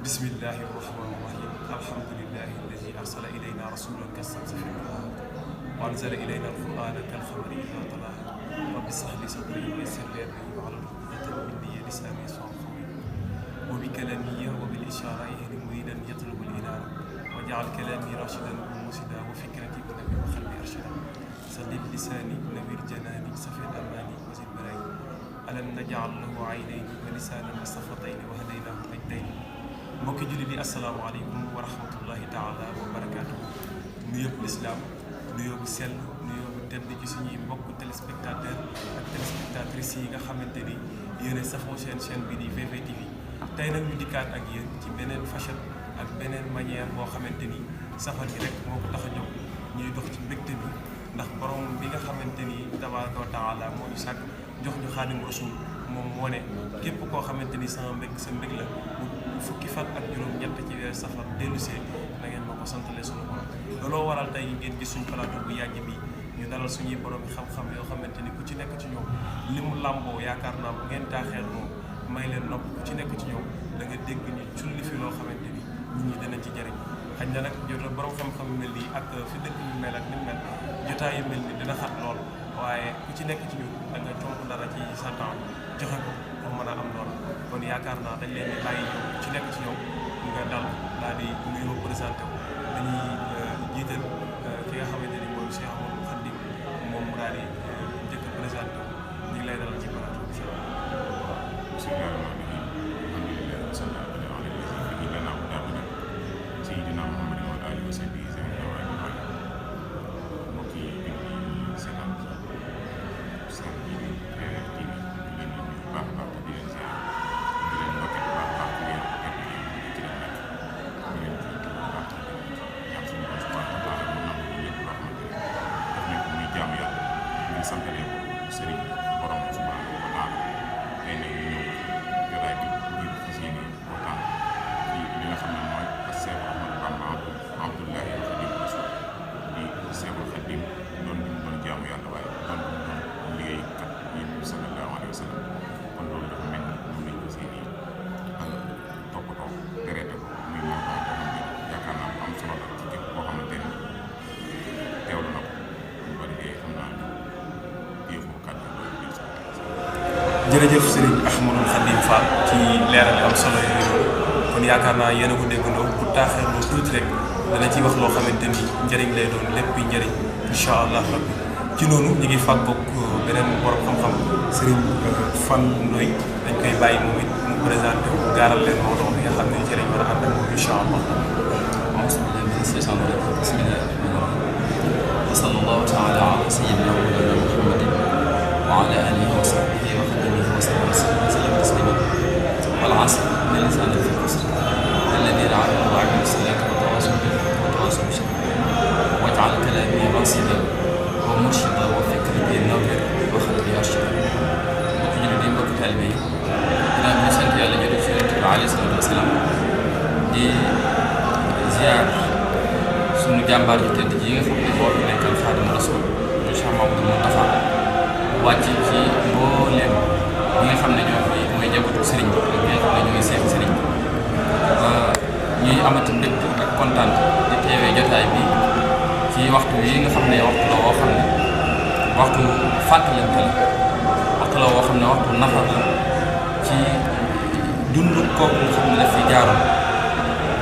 bismillahi rahmani rahim alhamdulillahi alladi arsala ilayna rasulan kassamsi fi lqur'an wa anzala ilayna alqur'ana kalxamari ida talaha rabbi shrah li sadri wa yassir li amri wahlul uqdatan min lisani yafqahu qawli wa bi kalamiya wa bil ishara yahdi muridan yatlubu al-inara wa ja'al kalami rashidan wa mursida wa fikrati nabi wa qalbi arshida saddid lisani nawwir janani safid amani wa zid barani alam naj'al lahu aynayni wa lisanan wa shafatayni wa hadaynahu najdayni mbokki jullit yi asalaamaaleykum wa rahmatullahi taala wa barakaatu. nuyoo bu lislaam nuyoo bu sell nuyoo bu tedd ci suñuy mbokk téléspectateur ak téléspectatrices yi nga xamante ni yéen a safoo seen chaîne bi di VVTV. tey nag ñu dikkaat ak yéen ci beneen facette ak beneen manière boo xamante ni safar gi rek moo ko tax a jóg ñuy dox ci mbégte bi ndax borom bi nga xamante ni tabaaraka wa taala moo ñu sàkk jox ñu xaadim rasul moom moo ne képp koo xamante ni sama mbég sa mbég la fukki fan ak juróom-ñett ci weer safar dellusee na ngeen ma ko santale suñu borom. looloo waral tey ngeen gis suñu plateau bu yàgg bi ñu dalal suñuy borom xam-xam yoo xamante ni ku ci nekk ci ñoom li mu làmboo yaakaar naa bu ngeen taaxeel moom may leen nopp ku ci nekk ci ñoom da nga dégg ni culli fi loo xamante ni nit ñi danañ ci jëriñ. xañ na nag jota borom xam-xam yu mel nii ak fi dëkk yu mel ak ni mel jotaay yu mel ni dina xat lool waaye ku ci nekk ci ñun da nga comp dara ci sa temps joxe ko pour mën a am lool. kon yaakaar naa dañ leen di bàyyi ñoom ku ci nekk ci ñoom nga dal daal di nuyoo présenté wu dañuy jiital ki nga xamante ni mooy Cheikh Ahmadou Khadim moom mu daal di njëkk a présenté wu ñu ngi lay dalal ci plateau bi. bismillaahi rahmaani rahiim alhamdulillaahi wa sallallaahu alaa allazii lanaa hudaa sayyidinaa Muhammadin wa aalihi wa sahbihi mbokk yi di seetaan seen biir TV di leen nuyu bu baax a baax di leen ziar di leen ndokkee bu baax a baax di leen ci leen nekk di leen ci bu baax di leen ñaan suñu borom subhaanahu wa taala mu nangu lépp loo xamante ne def nañ ko muy jaamu yàlla ñu santalee ko sëriñ borom subhaanahu wa taala tey nag ñu ñëw jotaay bi ngir fas yéene waxtaan ci li nga xam ne mooy Seex Ahmadu Bamba Abdullahi wa Xaadimu Rasuul di Seexul Xaadim doon bi mu doon jaamu yàlla waaye doon bi mu doon liggéeykat yi sallallahu alayhi wa sallam kon loolu dafa mel ni moom lañ ko séeni toppatoo tereete ko muy moo boo xam ne yaakaar naa mu am solo la ci képp koo xamante ne teewlu na ko ñu bari dee xam naa ñu téye ko kàddu loolu biir sax. jërëjëf Serigne Ahmadou Khadim Fall ci leeral am solo yooyu kon yaakaar naa yéen a ko déggandoo bu taaxee lu tuuti rek dana ci wax loo xamante ni njëriñ lay doon lépp njëriñ incha allah rabbi ci noonu ñu ngi fàgg bokk beneen borom xam-xam Serigne Fan Ndoye dañ koy bàyyi moom it mu présenté wu gaaral leen moo doon li nga xam ne ci lañ mën a ànd ak moom incha allah. bismillaahi rahmaani rahiim wa sallallaahu taala ala sayyidina wa mawlaana Muhammadin wa ala aalihi wa sahbihi wa xadimihi wa sallam tasliiman wal asr inna l-insaana lafii xusr allaziina aamanuu wa amilu s-saalihaati wa tawaasaw bil-haqqi wa tawaasaw bis-sabr waj'al kalaamii raashidan wa murshidan wa fikrati nawwir wa qalbii arshidan. mbokki jullit yi mbokki taalibe yi dinaa ñu sant yàlla jël ci Yonent bi alayhi salaatu wa salaam di ziar sunu jàmbaar ju tedd ji nga xam ne moo fi nekkal Xaadimu Rasuul ñu Cheikh Mamadou Moustapha wàcc ci mbooleem ñi nga xam ne ñoo fi mooy njabootu sëriñ bi ak ñi nga xam ne ñooy seen sëriñ ñuy amati mbégte ak kontaan di teewee jotaay bi ci waxtu yi nga xam ne waxtu la woo xam ne waxtu fàttalante la waxtu la woo xam ne waxtu nafar la ci dund kooku nga xam ne daf fi jaaroon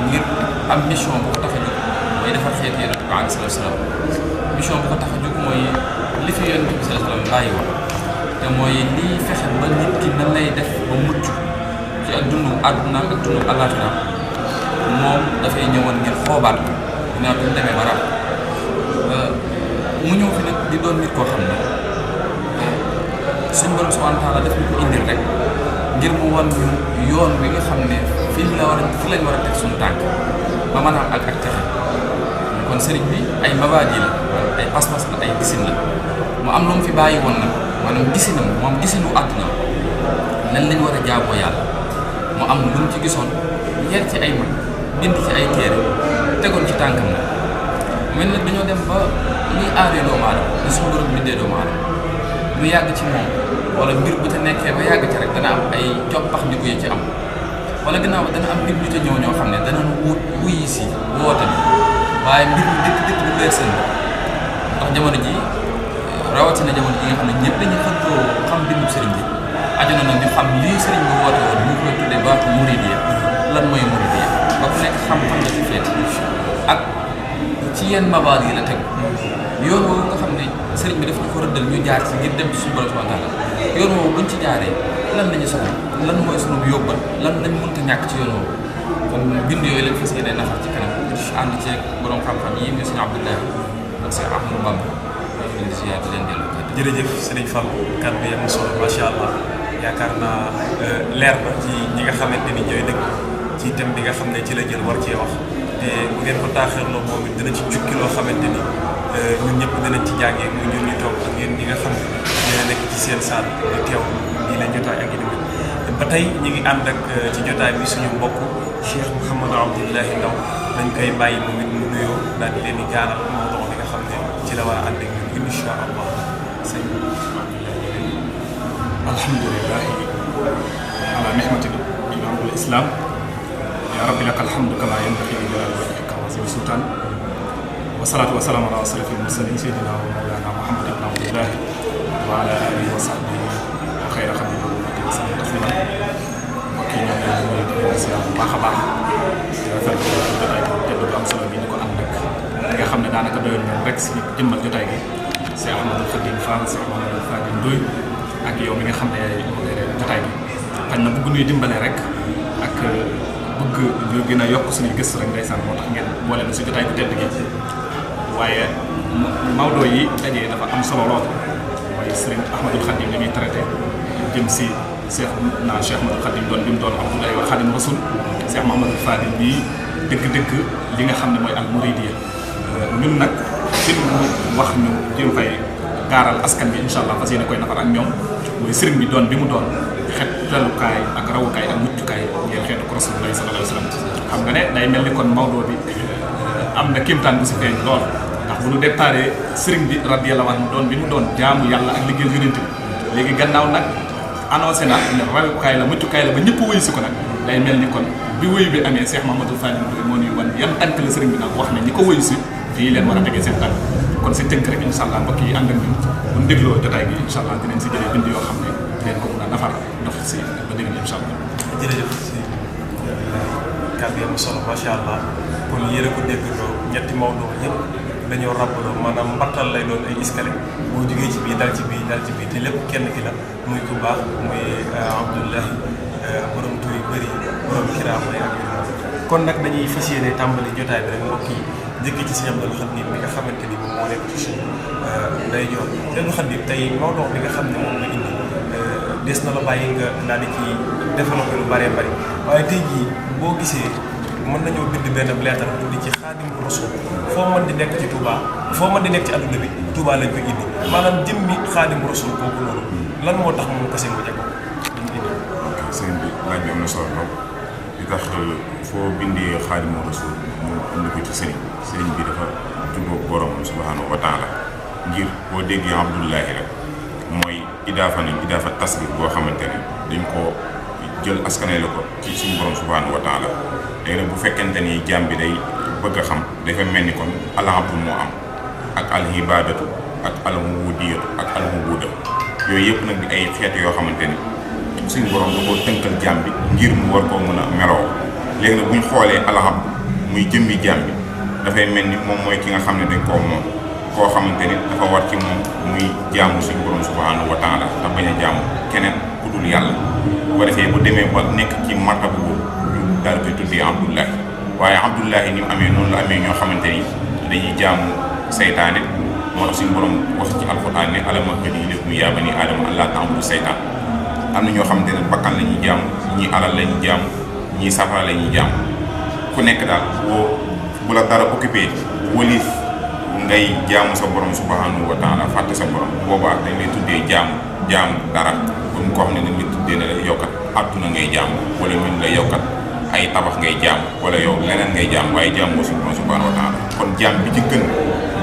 ngir am mission bu ko tax a jóg mooy defar xeetu Yonent bi alayhi salaatu wa salaam mission bu ko tax a jóg mooy li fi Yonent bi salaatu wa salaam bàyyi woon te mooy lii fexe ba nit ki nan lay def ba mucc ci ak dundu àdduna ak dundu àllaaxira moom dafay ñëwoon ngir xoobaat ko ginnaaw bi mu demee ba rab mu ñëw fi nag di doon nit koo xam ne suñ borom subhaanahu wa taala daf ñu ko indil rek ngir mu wan ñu yoon wi nga xam ne fii lañ war a teg suñu tànk ba mën a am ak texe kon sëriñ bi ay mabaadi la ay pas-pas la ay gisin la mu am lu mu fi bàyyi woon nag maanaam gisinam moom gisinu àdduna nan lañ war a jaaboo yàlla mu am lu mu ci gisoon yar ci ay mag bind ci ay téere tegoon ci tànkam nag mel na dañoo dem ba liy aaree doomu aadama li suñu borom bindee doomu aadama lu yàgg ci moom wala mbir bu ca nekkee ba yàgg ci rek dana am ay coppax ndiku yi ci am wala gannaaw dana am nit ñu ca ñëw ñoo xam ne danañ wuyi si woote bi waaye mbir mi dëkk du leer seen ndax jamono ji rawatina jamono ji nga xam ne ñëpp dañuy xëntoo xam bindu sëriñ bi aju na nag ñu xam lii sëriñ bi woote woon ñu koy tuddee baatu muridiyya lan mooy muridiyya ba ku nekk xam-xam la ci feet ak ci yenn mabaal yi la teg yoon woowu nga xam ne sëriñ bi daf ñu ko rëddal ñu jaar ci ngir dem ci suñu borom subhanahu wa taala yoon woowu buñ ci jaaree lan lañu soxla lan mooy sunu yóbbal lan lañ mënta ñàkk ci yoon woowu kon bind yooyu lañ fas yéene nafar ci kanam ànd ci borom xam-xam yi muy sëñ Abdoulaye ak sëñ Ahmadou Bamba ñu leen di ziar di leen dellu jërëjëf sëriñ Fall kàddu bi am na solo macha allah yaakaar naa leer na ci ñi nga xamante ni ñooy dëkk ci thème bi nga xam ne ci la jël war cee wax te bu ngeen ko taaxeerloo moom it dina ci jukki loo xamante ni ñun ñëpp dinañ ci jàngee muy ñun ñu toog ak yéen ñi nga xam ne dina nekk ci seen saal di teew lii la jotaay ak yi ba tey ñu ngi ànd ak ci jotaay bi suñu mbokk Cheikh Mouhamadou Abdoulaye Ndaw dañ koy bàyyi moom it mu nuyoo daal di leen di gaaral moo li nga xam ne ci la war a ànd ak ñun incha allah sëñ alhamdulillahi ala nihmatil imaamul islam ya rabbi laka alhamdu kama yanbaghi li jalali wajhika wa azimi sultan wa salaatu wa salaamu ala asrafil mursalin sayyidina wa mawlana muhammad ibn abdullah wa ala alihi wa sahbihi wa xayra xadimihi wa sallam tasliman mbokk yi ñoo ngi leen di nuyu di ziar bu baax a baax di rafetlu jotaay bi tedd bu am solo bi ñu ko ànd ak li nga xam ne daanaka doyoon nañ rek si jëmmal jotaay gi Cheikh Ahmadou Khadim Fall Cheikh Ahmadou Khadim Ndoye ak yow mi nga xam ne yaay jotaay bi xañ na bëgg ñuy dimbale rek ak bëgg ñu gën a yokk suñuy gëstu rek ndeysaan moo tax ngeen boole na si jotaay bu tedd gi waaye Maodo yi dajee dafa am solo lool mooy Serigne Ahmadou Khadim li muy traité jëm si Cheikh Ahmadou Khadim doon bi mu doon Abdoulaye wa Khadim Rasoul Cheikh Mahamadou Fadil bii dëgg-dëgg li nga xam ne mooy al muridiyya ñun nag ci wax ñu jëm fay gaaral askan bi incha allah fas yéene koy nafar ak ñoom mooy sëriñ bi doon bi mu doon xeet dalukaay ak rawukaay ak muccukaay ngeen xeetu ko Rasulullah sallallahu alayhi wa sallam xam nga ne day mel ni kon Maodo bi am na kéemtaan bu si feeñ lool ndax bu ñu déparé sëriñ bi radiyallahu anhu doon bi mu doon jaamu yàlla ak liggéeyal yonent bi léegi gannaaw nag annoncé na ne rawukaay la muccukaay la ba ñëpp wëy si ko nag day mel ni kon bi wëy bi amee Cheikh Mahamadou Fadil Ndoye moo ñuy wan yan tànk la sëriñ bi nag wax ne ñi ko wëy si fii leen war a tegee seen tànk kon si tënk rek incha allah mbokk yi ànd ak ñun bu ñu dégloo jotaay bi incha allah dinañ si jëlee bind yoo xam ne leen ko mun a nafar dox si ba dégg incha allah. jërëjëf si kàddu yi am solo macha allah kon yéen a ko déggoo ñetti Maodo yëpp dañoo ràbbaloo maanaam mbattal lay doon ay escalier boo jógee ci bii dal ci bii dal ci bii te lépp kenn ki la muy ku baax muy Abdoulaye borom tur yu bëri borom kiraama yi ak kon nag dañuy fas yéene tàmbali jotaay bi rek mbokk yi njëkk ci Sëñ Abdul Xadim bi nga xamante ni moom moo nekk ci suñu day jox Sëñ Abdul Xadim tey Maodo bi nga xam ne moom la indi des na la bàyyi nga daal di ci développé lu bëree bëri waaye tey jii boo gisee mën nañoo bind benn lettre indi ci Xaadimu Rasuul foo mën di nekk ci Touba foo mën di nekk ci adduna bi Touba lañ koy indi maanaam jëmmi Xaadimu Rasuul kooku noonu lan moo tax moom kese mu jag ko indi. ok sëriñ bi laaj bi am na solo lool li tax foo bindee Xaadimu Rasuul mu indi ko ci sëriñ bi dafa juddoo borom subhanahu wa taala ngir boo déggee Abdullahi rek mooy idaafa tasbir boo xamante ne dañ koo jël askanale ko ci suñu borom subhanahu wa taala léegi nag bu fekkente ni jaam bi day bëgg a xam dafa mel ni kon al abdu moo am ak al ibaadatu ak al ubudiyatu ak al ubuda yooyu yëpp nag di ay xeet yoo xamante ni suñu borom da koo tënkal jaam bi ngir mu war koo mën a meloo léegi nag bu ñu xoolee al abdu muy jëmmi jaam bi dafay mel ni moom mooy ki nga xam ne dañ koo moom koo xamante ni dafa war ci moom muy jaamu suñu borom subhanahu wa taala te bañ a jaamu keneen ku dul yàlla bu ko defee bu demee ba nekk ci martaba boobu ñu daal koy tuddee Abdullahi waaye Abdullahi ni mu amee noonu la amee ñoo xamante ni dañuy jaamu saytaane moo tax suñu borom wax ci alxuraan ne alam ahdi ilaykum yaa banii aadama allaa ta'budu saytaan am na ñoo xamante ne bakkan la ñuy jaamu ñii alal la ñuy jaamu ñii safara la ñuy jaamu ku nekk daal bu la dara occupé wëlif ngay jaamu sa borom subhanahu wa taala fàtte sa borom boobaa dañ lay tuddee jaamu dara ba mu ko xam ne dañ lay tuddee ne la yokkat àdduna ngay jaamu wala ñu la yokkat ay tabax ngay jaamu wala yow leneen ngay jaamu waaye jaamu suñu borom subhanahu wa taala kon jaam bi ci gën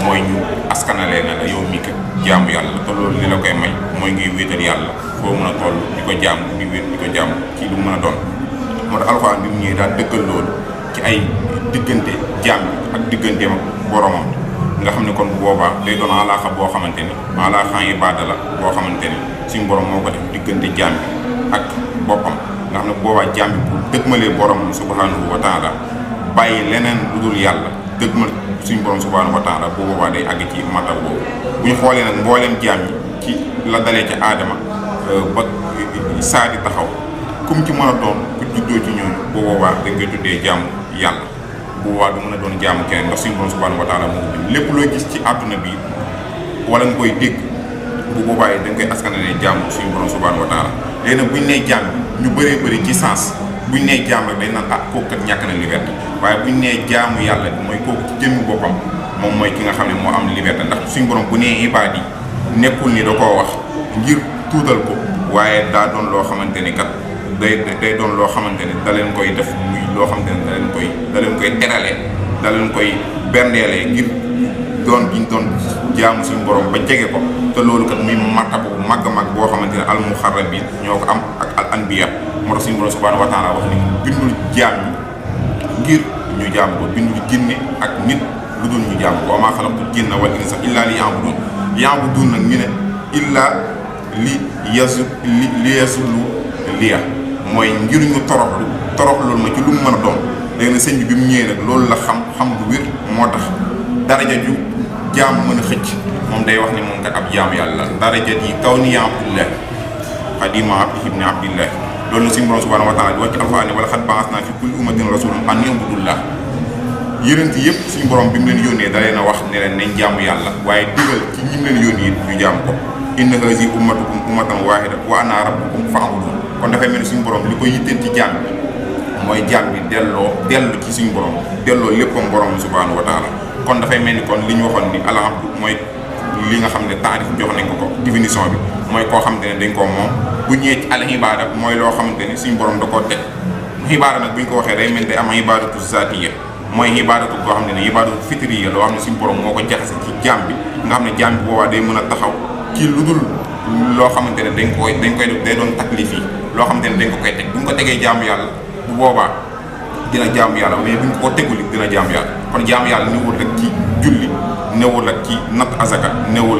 mooy ñu askanalee na la yow mii kat jaamu yàlla te loolu li la koy may mooy ngay wéetal yàlla foo mën a toll di ko jaamu di ko jaamu ci lu mën a doon moo tax alxuraan bi mu ñëwee daal dëggal loolu ci ay diggante jaam bi ak digganteem ak boromam nga xam ne kon bu boobaa day doon alaaxa boo xamante ni alaaxa ibaada la boo xamante ni suñu borom moo ko def diggante jaam bi ak boppam nga xam ne bu boobaa jaam bi bu dëgmalee boromam subhanahu wa taala bàyyi leneen lu dul yàlla dëgmal suñu borom subhanahu wa taala bu boobaa day àgg ci matal boobu bu ñu xoolee nag mbooleem jaam ñi ci la dalee ci aadama ba saa di taxaw kum ci mën a doon ku juddoo ci ñoom bu boobaa dañ koy tuddee jaamu yàlla bu boobaa du mën a doon jaamu keneen ndax suñu borom subhanahu wa taala moo ko bind lépp looy gis ci àdduna bi wala nga koy dégg bu boobaa yi dañ koy askanale jaamu suñu borom subhanahu wa taala léegi nag buñ nee jaam ñu bëree bëri ci sens buñ nee jaam rek dañ naan kooku kat ñàkk na liberté waaye buñ nee jaamu yàlla bi mooy kooku ci jëmmi boppam moom mooy ki nga xam ne moo am liberté ndax suñu borom bu nee ibaad yi nekkul ni da koo wax ngir tuutal ko waaye daa doon loo xamante ni kat day doon loo xamante ni da leen koy def muy loo xamante ni da leen koy terale da leen koy berndeelee ngir doon giñ doon jaamu suñu borom ba jege ko te loolu kat muy martaba bu màgg boo xamante ne al muxarrabin ñoo ko am ak al anbiya moo tax suñu borom subhanahu wa taala wax ni bindul jaam ñi ngir ñu jaam ko bindul jinne ak nit lu dul ñu jaam ko wa maa xalaqtul jinna wal insa illa li ya'budun nag ñu ne illa li yazulu liya mooy ngir ñu toroxlu ma ci lu mu mën a doon léegi nag sëñ bi mu ñëwee nag loolu la xam bu wér moo tax daraja ju jaam mën a xëcc moom day wax ni moom kat ab jaam yàlla daraja yi kaw ni abdullah xadima abdi ibni abdillah loolu la suñu borom subhanahu wa taala di wax ci alxuraan ne wala xat ba'asnaa fi kulli ummatin rasulan an i'budullah yonent yëpp suñu borom bi mu leen yónnee da leen a wax ne leen nañ jaamu yàlla waaye digal ci ñi mu leen yónni it ñu jaam ko inna hazihi ummatukum ummatan waahida wa ana rabbukum fa'budun kon dafay mel ni suñu borom li ko yitteel ci jaam bi mooy jaam bi dellu ci suñu borom delloo léppam borom subhanahu wa taala kon dafay mel ni kon li ñu waxoon ni alhamdu mooy li nga xam ne taarif jox nañ ko définition bi mooy koo xamante ne dañ koo moom bu ñëwee ci al ibaada mooy loo xamante ni suñu borom da koo teg ibaada nag bu ñu ko waxee day mel day am ibaadatu zaatiya mooy ibaadatu boo xam ne ibaadatu fitriya loo xam ne suñu borom moo ko jaxase ci jaam bi nga xam ne jaam bi boobaa day mën a taxaw ci lu dul loo xamante ne dañ koy def day doon taklif yi loo xamante ne dañ ko koy teg bu ñu ko tegee jaamu yàlla bu boobaa dina jaamu yàlla mais bu ñu ko teguli dina jaamu yàlla kon jaamu yàlla newul rek ci julli newul rek ci natt azaka newul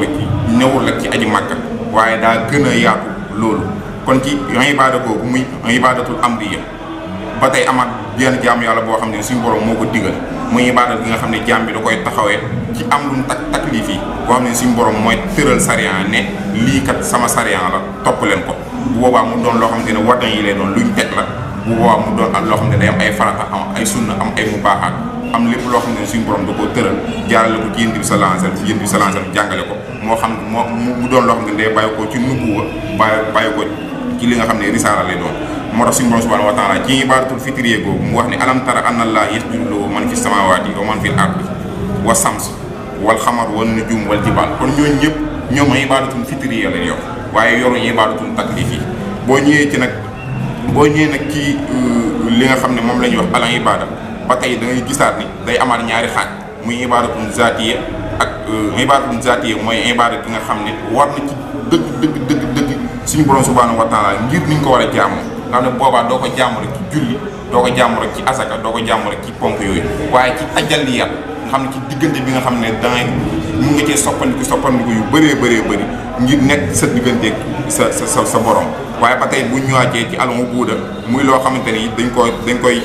rek ci aji màkka waaye daa gën a yaatu loolu kon ci ibaada googu muy ibaadatul amriya ba tey amaat benn jaamu yàlla boo xam ne suñu borom moo ko digal muy ibaada bi nga xam ne jaam bi da koy taxawee ci am lu mu taklif yi boo xam ne suñu borom mooy tëral sariya ne lii kat sama sariya la topp leen ko bu boobaa mu doon loo xamante ne watan yi lay doon luñ teg la bu boobaa mu doon ak loo xam ne day am ay farata am ay sunna am ay mubaaxaat am lépp loo xam ne suñu borom da koo tëral jaarale ko ci yonent bi sallallahu alayhi wasallam ci yonent bi sallallahu alayhi wasallam jàngale ko moo xam mu doon loo xam ne day bàyyi ko ci nubuwa bàyyi ko ci li nga xam ne risaala lay doon moo tax suñu borom subhanahu wa taala ci ibaadatul fitriya googu mu wax ne alam tara anna allaha yasjudu lahu man fi samawati wa man fil ardi wa shams wal xamar wan nujum wal jibal kon ñooñu ñëpp ñoom ibaadatul fitriya lay yor waaye yoruñu ibaadatul taklif yi boo ñëwee nag ci li nga xam ne moom la ñuy wax al ibaada ba tey da ngay gisaat ni day amaat ñaari xaaj muy ibaadatul zaatiya ak ibaadatul zaatiya mooy ibaada gi nga xam ne war na ci dëgg suñu borom subhanahu wa taala ngir niñ ko war a jaamu nga xam ne boobaa doo ko jaamu rek ci julli doo ko jaamu rek ci asaka doo ko jaamu rek ci ponk yooyu waaye ci ajaliyat nga xam ne ci diggante bi nga xam ne dangay mun nga cee soppandiku yu bëree bëri ngir nekk sa digganteeg sa borom waaye ba tey bu ñëwaatee ci alamu buuda muy loo xamante ni dañ koy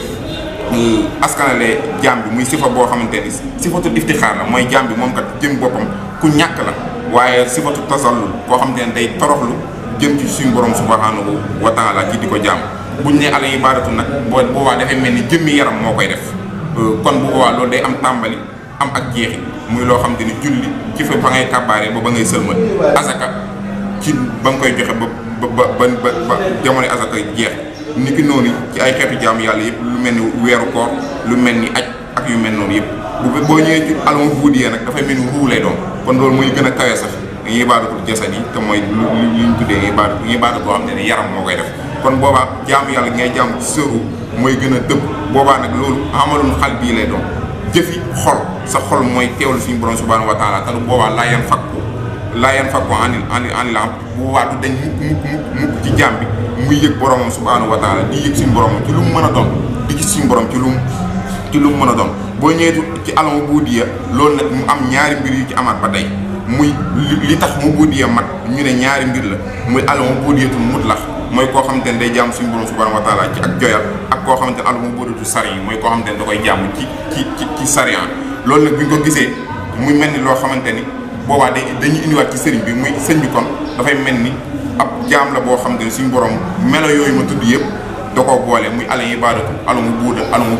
askanale jaam bi muy sifa boo xamante ni sifatul iftixaar la mooy jaam bi moom kat jëm boppam ku ñàkk la waaye sifatu tasallul koo xamante ne day toroxlu jëm ci suñu borom subhanahu wa taala ci di ko jaam buñ ne ala ibaadatu nag boobaa dafay mel ni jëmmi yaram moo koy def kon bu boobaa loolu day am tàmbali am ak jeexi muy loo xamante ni julli ci fa ba ngay kàbbaaree ba ngay sëlmal asaka ci ba nga koy joxe ba jamono asaka jeex ni ki noonu ci ay xeetu jaamu yàlla yëpp lu mel ni weeru koor lu mel ni aj ak yu mel noonu yëpp boo ñëwee ci alama buudiyee nag dafay mel ni ruu lay doon kon loolu mooy gën a kawe sax ibaadatul jasad yi te mooy lu ñu tuddee ibaada boo xam ne yaram moo koy def kon boobaa jaamu yàlla ngay jaamu ci sëru mooy gën a dëpp boobaa nag loolu amalul xal bii lay doon jëfi xol sa xol mooy teewlu suñu borom subhanahu wa taala te boobaa laa yan fakku anil am bu boobaa du dañ mukk ci jaam bi muy yëg boromam subhanahu wa taala di yëg suñu boromam ci lu mu mën a doon di gis suñu borom ci lu mu mën a doon. boo ñëwee ci alamu buudiya loolu nag mu am ñaari mbir yu ci amaat ba tey muy li tax mu buudiya mat ñu ne ñaari mbir la muy alamu buudiyatul mutlax mooy koo xamante ne day jaamu suñu borom subhanahu wa taala ci ak joyal ak koo xamante ne alamu buudiyatu sari yi mooy koo xamante ne da koy jaamu ci sariyan loolu nag bu ñu ko gisee muy mel ni loo xamante ni boobaa dañuy indiwaat ci sëriñ bi muy sëñ bi kon dafay mel ni ab jaam la boo xamante ne suñu borom melo yooyu ma tudd yëpp da koo boole muy ala ibadatu alamu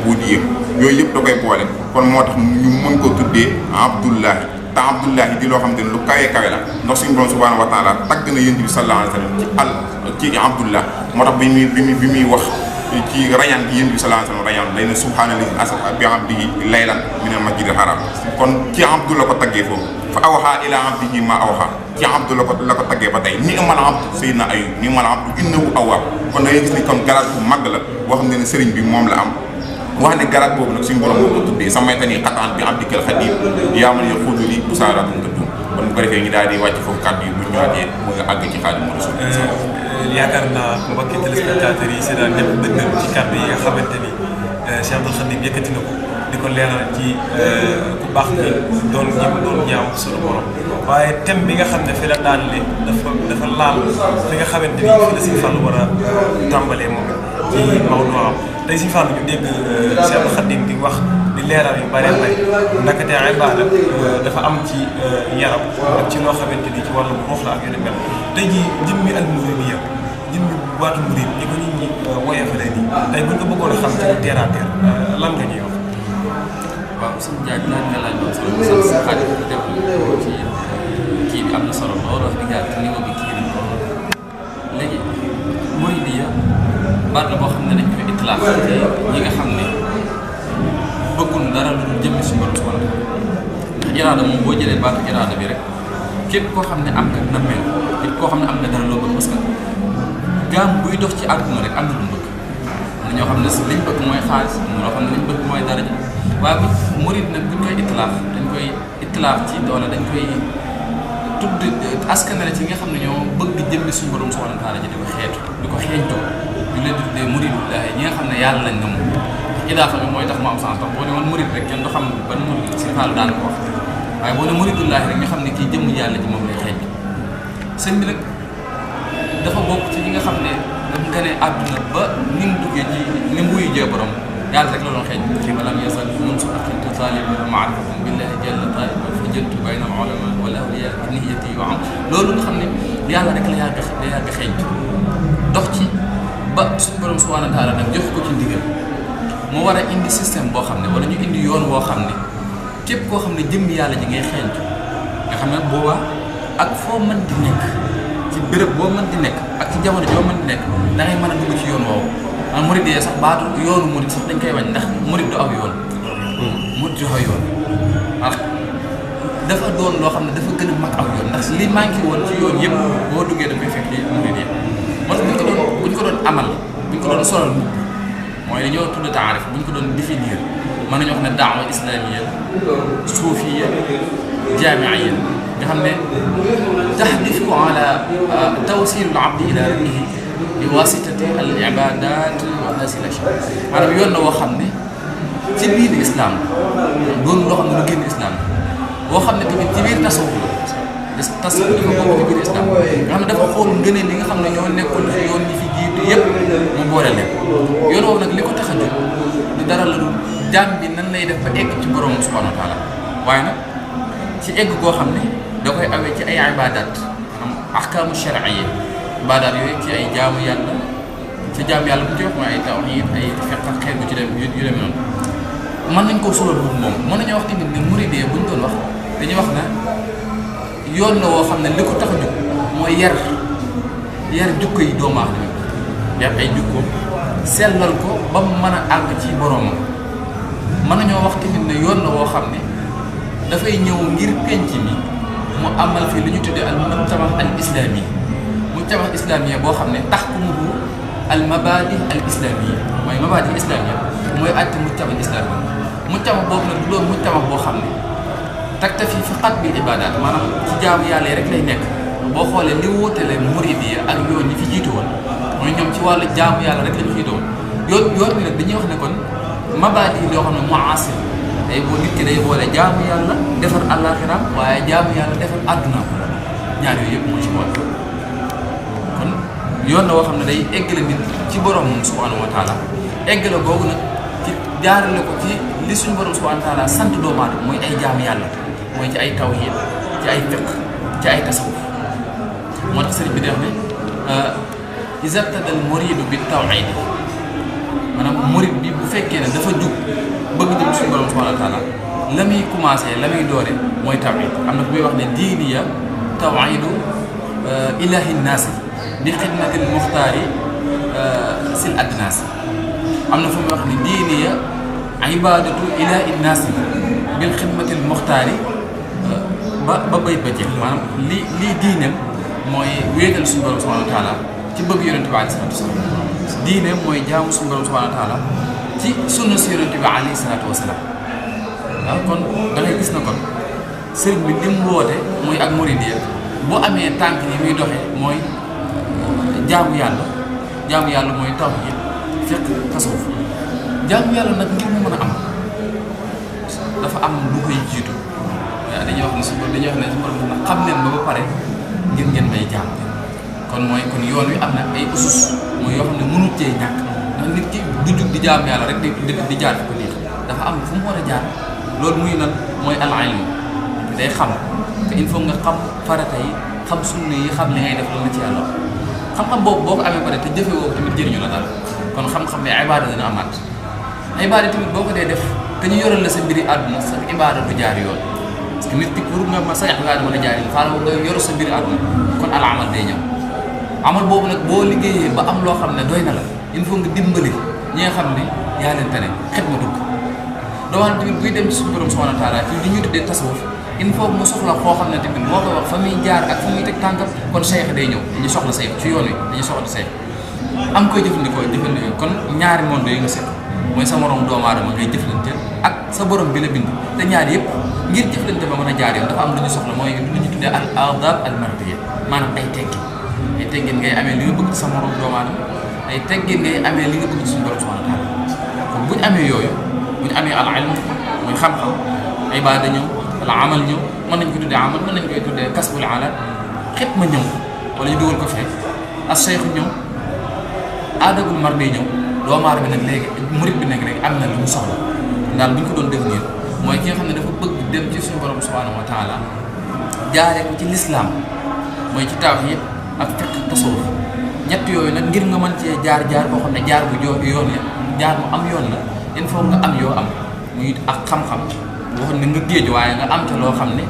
buudi yëpp yooyu yëpp da koy boole kon moo tax ñu mën ko tuddee abdullahi te abdullahi di loo xamante ne lu kawee kawe la ndax suñu borom subhanahu wa taala tagg na yonent bi sallallahu alayhi wa sallam ci abdullah moo tax bi muy wax ci rañaan gi yonent bi sallallahu alayhi wa sallam rañaan day ne subhaanallahi asra bi abdihi laylan minal masjidil haram kon ci abdu la ko taggee foofu fa awha ila abdihi ma awha ci abdu la ko taggee ba tey ni amal abdu sayyidina ayub ni amal abdu innahu awwab kon da ngay gis ni kon garaat bu mag la boo xam ne sëriñ bi moom la am wax ne garaat boobu nag suñu borom moo ko tuddee samaytani xataan bi abdikal xadim yaa man yaxudu li busaaratum tëddum kon bu ko defee ñu daal di wàcc foofu kàddu yi bu ñu ñëwaatee mu nga àgg ci Xaadimu Rasuul. yaakaar naa mbokki téléspectateurs yi seetaan ñëpp bëgg nañu ci kàddu yi nga xamante ni Cheikh Abdoul Khadim yëkkati na ko di ko leeral ci ku baax ni doon ñaaw sunu borom waaye thème bi nga xam ne fi la daanale dafa laal fi nga xamante ni fi la Sëñ Fallu war a tàmbalee moom ci Maodo am tey Sëñ Fallu ñu dégg Cheikh Abdoul Khadim di wax di leeral yu bëree bëri ndakate ibaada dafa am ci yaram ak ci loo xamante ni ci wàllu ruux la ak yeneen mel tey jii jëmmi al muridiyya jëmmi waatu murid ni ko nit ñi woyofalee nii tey buñ ko bëggoon a xam ci terre à terre lan nga ñuy wax. waaw suñu jaaj laaj nga laaj moom solo sa xarit bi def ci kii bi am na solo lool wax dëgg yàlla niveau bi kii nañ ko léegi muridiyya baat la boo xam ne dañ koy itlaax ci ñi nga xam ne bëggul dara lu dul jëmmi suñu borom subhanahu wa taala ndax iraada moom boo jëlee baatu iraada bi rek képp koo xam ne am nga nammeel képp koo xam ne am nga dara loo bëgg parce que gaam buy dox ci àdduna rek am na lu mu bëgg am na ñoo xam ne liñ bëgg mooy xaalis am na loo xam ne liñ bëgg mooy daraja waaye bu murid nag buñ koy itlaax dañ koy itlaax ci doole dañ koy tudd askanale ci nga xam ne ñoo bëgg jëmmi suñu borom subhanahu wa taala ji di ko xeetu di ko xeeñtoo ñu leen di tuddee muridullahi ñi nga xam ne yàlla lañ na moom idaafa bi mooy tax mu am sens tax boo ne woon murid rek kenn du xam ban murid Sëñ Fallu daan ko wax waaye boo ne muridullahi rek ñu xam ne kii jëmm yàlla ji moom lay xeeñ sëñ bi nag dafa bokk ci ñi nga xam ne dafa gane àdduna ba ni mu duggee ci ni mu wuyu jee borom yàlla rek la doon xeeñ walam yazal munsu aqintu taliban maarifatan billahi jalla taliban fa jëntu bayna al ulama wala awliya niyati yu am loolu nga xam ne yàlla rek la yàgg xeeñ dox ci ba suñu borom subhanahu wa taala nag jox ko ci ndigal moo war a indi système boo xam ne wala ñu indi yoon woo xam ne képp koo xam ne jëmmi yàlla ji ngay xeeñtu nga xam ne boobaa ak foo mën di nekk ci béréb boo mën di nekk ak ci jamono joo mën di nekk da ngay mën a dugg ci yoon woowu man murid yee sax baatu yoonu murid sax dañ koy bañ ndax murid du aw yoon murid du aw yoon ndax dafa doon loo xam ne dafa gën a mag aw yoon ndax li manqué woon ci yoon yëpp boo duggee da koy fekk ci murid yi moo tax buñ ko doon amal buñ ko doon solal mooy li ñoo tudd taarif bu ñu ko doon définir mën nañu wax ne daawa islamiyya suufiyya jaami'iyya nga xam ne tahdifu ala tawsil al abdi ila rabbihi bi wasitati al ibadat wa hasil ashya maanaam yoon la woo xam ne ci biir islam doon loo xam ne lu génn islam boo xam ne tamit ci biir tasawuf la tasawuf dafa bokk ci biir islam nga xam ne dafa xool ngëneel li nga xam ne ñoo nekkoon ci yoon ñi fi jiitu yëpp mu boole leen yoon woowu nag li ko tax a jóg du dara la du jaam bi nan lay def ba egg ci borom subhanahu wa taala waaye nag ci egg goo xam ne da koy awee ci ay ibadat maanaam ahkaamu shar'iyya ibadat yooyu ci ay jaamu yàlla ci jaamu yàlla bu ci wax mooy ay tawhid ay fiqh xeet bu ci dem yu demee noonu mën nañ koo solal boobu moom mën nañoo wax tamit ne muridee buñ doon wax dañuy wax na yoon la woo xam ne li ko tax a jóg mooy yar jukko yi doomu aadama yar ay jukko sellal ko ba mu mën a àgg ci boromam mën nañoo wax tamit ne yoon la woo xam ne dafay ñëw ngir penc mi mu amal fi lu ñu tuddee al mujtama al islami mujtama islamiya boo xam ne tahkumuhu al mabadi al islamiya mooy mabadi islamiya mooy àtte mujtama islami mujtama boobu nag du doon mujtama boo xam ne taktafi faqat bi ibadat maanaam ci jaamu yàlla rek lay nekk boo xoolee li wóotale muridiyya ak yoon ñi fi jiitu woon mooy mooy ñoom ci wàllu jaamu yàlla rek lañ xiitoo yoon bi nag dañuy wax ne kon mabaadi yi loo xam ne muasir day boo nit ki day boole jaamu yàlla defar àllaaxiraam waaye jaamu yàlla defar àdduna ñaar yooyu yëpp moo ci boole kon yoon la woo xam ne day eggale nit ci borom moom subhanahu wa taala eggale googu nag ci jaarale ko ci li suñu borom subhanahu wa taala sant doomu aadama mooy ay jaamu yàlla mooy ci ay tawhiid ci ay fiqh ci ay tasawuf moo tax sëriñ bi di wax ne iza btada al muridu bi tawhiid maanaam murid bi bu fekkee ne dafa jug bëgg jëm suñu borom subhanahu wa taala la muy commencé la muy doore mooy tawhiid am na ku muy wax ne diiniya tawhiidu ilahi naasi bi xidmatil muxtaari sil adnaasi am na fu muy wax ne diiniya ibadatu ilahi naasi bil xidmatil muxtaari ba bayt ba jeex maanaam lii diineem mooy wéetal suñu borom subhanahu wa taala ci bëgg yonente bi alayhi salaatu wasalaam diineem mooy jaamu suñu borom subhanahu wa taala ci sunna si yonente bi alayhi salaatu wasalaam waaw kon da ngay gis na kon sëriñ bi li mu woote muy ak muridiyya boo amee tànk yi muy doxee mooy jaamu yàlla mooy tawhiid fiqh tasawuf jaamu yàlla nag ngir mu mën a am dafa am lu koy jiitu dañuy wax ne su borom nag xam leen ba pare ngir ngeen may jaam kon mooy kon yoon wi am na ay usus mooy yoo xam ne mënut cee ñàkk ndax nit ki du jug di jaam yàlla rek di jaar fi ko neex dafa am fu mu war a jaar loolu muy nan mooy al ilm day xam te il faut nga xam farata yi xam sunna yi xam li ngay def loolu la ci yàlla xam-xam boobu boo ko amee pare te jëfe woo tamit jëriñu la dara kon xam-xam ne ibaada dina amaat ibaada tamit boo ko dee def te ñu yoral la sa mbiri àdduna sa ibaada du jaar yoon parce que nit ki pour nga ma sa ibaada mën a jaar yoon faa nga yoru sa mbiri àdduna kon al amal day ñëw amal boobu nag boo liggéeyee ba am loo xam ne doy na la il faut nga dimbali ñi nga xam ne yaa leen tane xet ma dugg doo xam ne tamit buy dem ci suñu borom subhanahu wa taala ci li ñu tuddee tasawuf il faut mu soxla koo xam ne tamit moo koy wax fa muy jaar ak fa muy teg tànkam kon cheikh day ñëw dañuy soxla cheikh ci yoon wi dañuy soxla cheikh am koy jëfandikoo kon ñaari monde yi nga seet mooy sa morom doomu aadama ngay jëflante ak sa borom bi la bind te ñaar yëpp ngir jëflante ba mën a jaar yoon dafa am lu ñu soxla mooy lu ñu tuddee al adab al mardiyya maanaam ay teggin ngay amee li nga bëgg sa morom doomu aadama ay teggin ngay amee li nga bëgg suñu borom subhanahu wa taala kon bu ñu amee yooyu bu ñu amee al ilm muy xam-xam ibaada ñëw al amal ñëw mën nañ ko tuddee amal mën nañ koy tuddee kasbul alal xet ma ñëw wala ñu dugal ko fee as cheikh ñëw aadabul mardi ñëw doomu aadama nag léegi murid bi nag léegi am na lu mu soxla daal bu ñu ko doon définir mooy ki nga xam ne dafa bëgg dem ci suñu borom subhanahu wa taala jaaree ko ci lislaam mooy ci tawhiid ak fiqh tasawuf ñett yooyu nag ngir nga mën cee jaar boo xam ne jaar bu yoon la jaar mu am yoon la il faut nga am yoo am muy ak xam-xam boo xam ne nga géej waaye nga am ca loo xam ne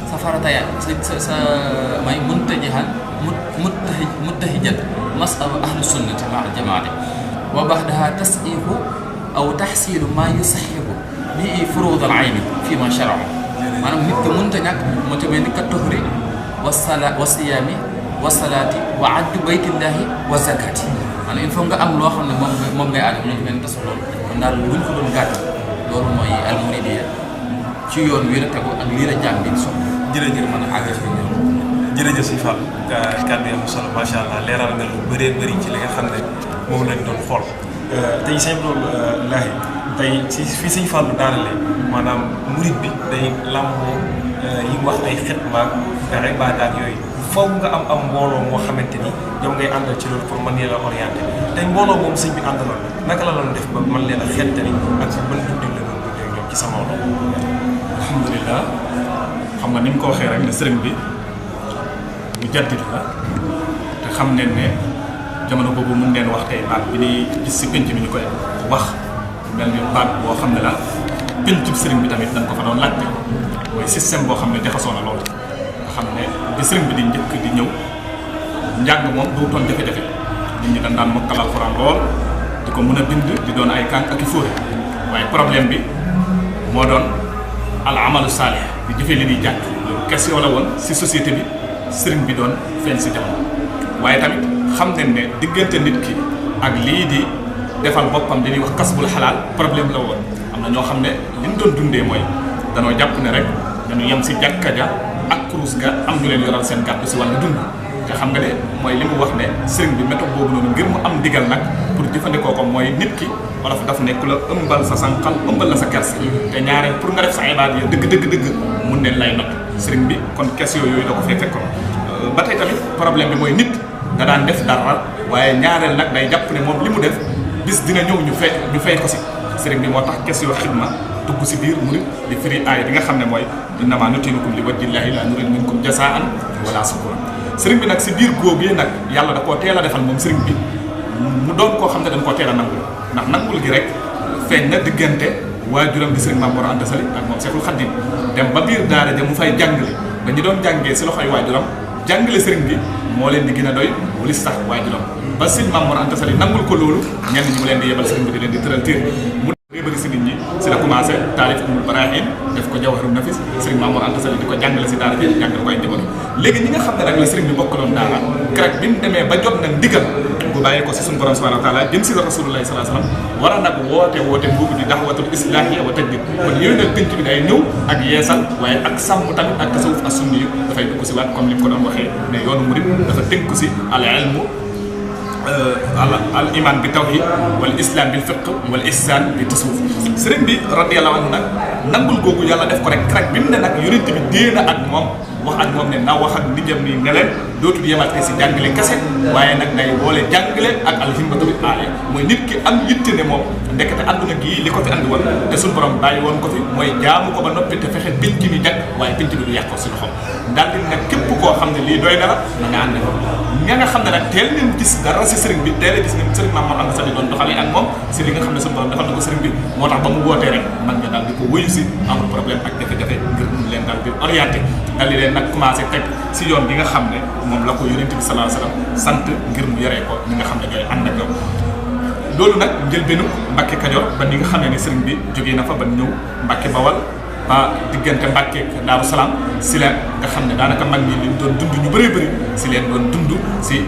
sa farata ya sa may muttahijan mas'ala ahlu sunnati ma al jamaati wa baxdaha tas'ihu aw taxsilu ma yusaxihu bi furud al ayni fii ma sharahu maanaam nit ki mënta ñàkk moo tamit ni ka tuhri wa siyaami wa salaati wa addu baytillahi wa zakati maanaam il faut nga am loo xam ne moom ngay aadama ñu mel ni tas loolu kon daal bu ñu ko doon gàttal loolu mooy al muridiyya ci yoon wi la tegu ak lii la jàng bi soxla jërëjëf mën a àggal fi ñoom jërëjëf si Fall kàddu yi am solo macha allah leeral nga lu bëree bëri ci li nga xam ne moom lañ doon xool tey sëñ loolu laahi tey si fii sëñ Fallu daanalee maanaam murid bi day làmboo yi wax ay xitma ak ibaada ak yooyu faw nga am mbooloo moo xamante ni ñoom ngay àndal ci loolu pour mën leen a orienté tey mbooloo moom sëñ bi àndaloon naka la doon def ba mën leen a xettali ak si ban dundin la doon dundee ñoom ci sa mbooloo. alhamdulilah xam nga ni mu ko waxee rek ne sëriñ bi mu jaddit la te xam ne jamono boobu mun ngeen wax tey baat bi ñuy gis si penc bi ñu koy wax mel ni baat boo xam ne la pencub sëriñ bi tamit dañ ko fa doon laajte mooy système boo xam ne jaxasoo na loolu nga xam ne bi sëriñ bi di njëkk di ñëw njàng moom duutoon jafe-jafe nit ñi dañ daan mokkal alxuraan lool di ko mën a bind di doon ay kànk ak i fóore waaye problème bi moo doon al amalu saalih di jëfee li ñuy jàng loolu question la woon si société bi sëriñ bi doon feeñ si jamono waaye tamit xam nañ ne diggante nit ki ak lii di defal boppam li ñuy wax kasbul xalaal problème la woon am na ñoo xam ne li ñu doon dundee mooy danoo jàpp ne rek dañu yem si jàkka ja ak kurus ga am ñu leen yoral seen gàddu si wàllu dund te te xam nga ne mooy li mu wax ne sëriñ bi méthode boobu noonu ngir mu am ndigal nag pour jëfandikoo ko mooy nit ki wala fa daf ne ku la ëmbal sa sànqal ëmbal la sa kers te ñaareel pour nga def sa ibaad yi dëgg mun ne lay not sëriñ bi kon question yooyu da ko fee fekkoon ba tey tamit problème bi mooy nit da daan def dara waaye ñaareel nag day jàpp ne moom li mu def bis dina ñëw ñu fay ko si sëriñ bi moo tax question xidma dugg si biir mu di firi aaya bi nga xam ne mooy innamaa nutiilukum li wajhillaahi laa nuriidu minkum jazaa'an wala shukura sëriñ bi nag si biir góob yi nag yàlla da koo teel a defal moom sëriñ bi mu doon koo xam ne dañ koo teel a nangul ndax nangul gi rek feeñ na diggante waajuram di sëriñ Maam Mor Anta Sali ak moom Seexul Xadiim dem ba biir daara ja mu fay jàngale ba ñu doon jàngee si loxoy waajuram jàngale sëriñ bi moo leen di gën a doy wali sax waajuram ba sëriñ Maam Mor Anta Sali nangul ko loolu ñenn ñi mu leen di yebal sëriñ bi di leen di tëral téere mu bëri si nit ñi si la commencé taalif Umul Baraahin def ko Jawharun Nafis sëriñ Maam Mor Anta Sali di ko jàngale si daara ji jàngale ko ay njaboot léegi ñi nga xam ne nag la sëriñ bi bokkaloon daara keroog bi mu demee ba jot nag ndigal bu bàyyee ko si suñu borom subhanahu wa taala jëm si rasulullahi sallallahu alayhi wasallam war a nag woote boobu di daxwatul islaahiya wa tajdid kon yooyu nag pénc bi day ñëw ak yeesal waaye ak sàmm tamit ak tasawuf as sunni yu dafay dugg si waat comme li mu ko doon waxee ne yoonu murid dafa tënku si al ilmu al iman bi tawhid wal islam bil fiqh wal ihsan bi tasawuf sëriñ bi radiyallahu anhu nag nangul googu yàlla def ko rek bi mu ne nag yonent bi dee na ak moom wax ak moom ne na wax ak nijam ni ne leen dootul yemate si jàngale kese waaye nag day boole jàngale ak alhimmatu bil aaliya mooy nit ki am yitte ne moom ndekete àdduna gii li ko fi andi woon te suñu borom bàyyi woon ko fi mooy jaamu ko ba noppi te fexe pinc mi jag waaye pinc bi du yàqoo si loxoom daal di nag képp koo xam ne lii doy na la na nga ànd ña nga xam ne nag teel leen gis dara si sëriñ bi teel a gis ne sëriñ Maam Mor Anta Sali doon doxalee ak moom si li nga xam ne suñu borom defal na ko sëriñ bi moo tax ba mu wootee rek man nga daal di ko wëyu si amul problème ak jafe-jafe ngir mun leen daal di orienté daal di leen nag commencé teg si yoon bi nga xam ne moom la ko yonent bi sallallahu alayhi wasallam sant ngir mu yoree ko ñi nga xam ne ñooy ànd ak ñoom loolu nag njëlbeenu Mbàkke Kajoor ba ni nga xam ne sëriñ bi jógee na fa ba ñëw Mbàkke Bawal ba diggante Mbàkke Daaru Salaam si leen nga xam ne daanaka mag ñi liñ doon dund ñu bëree bëri si leen doon dund si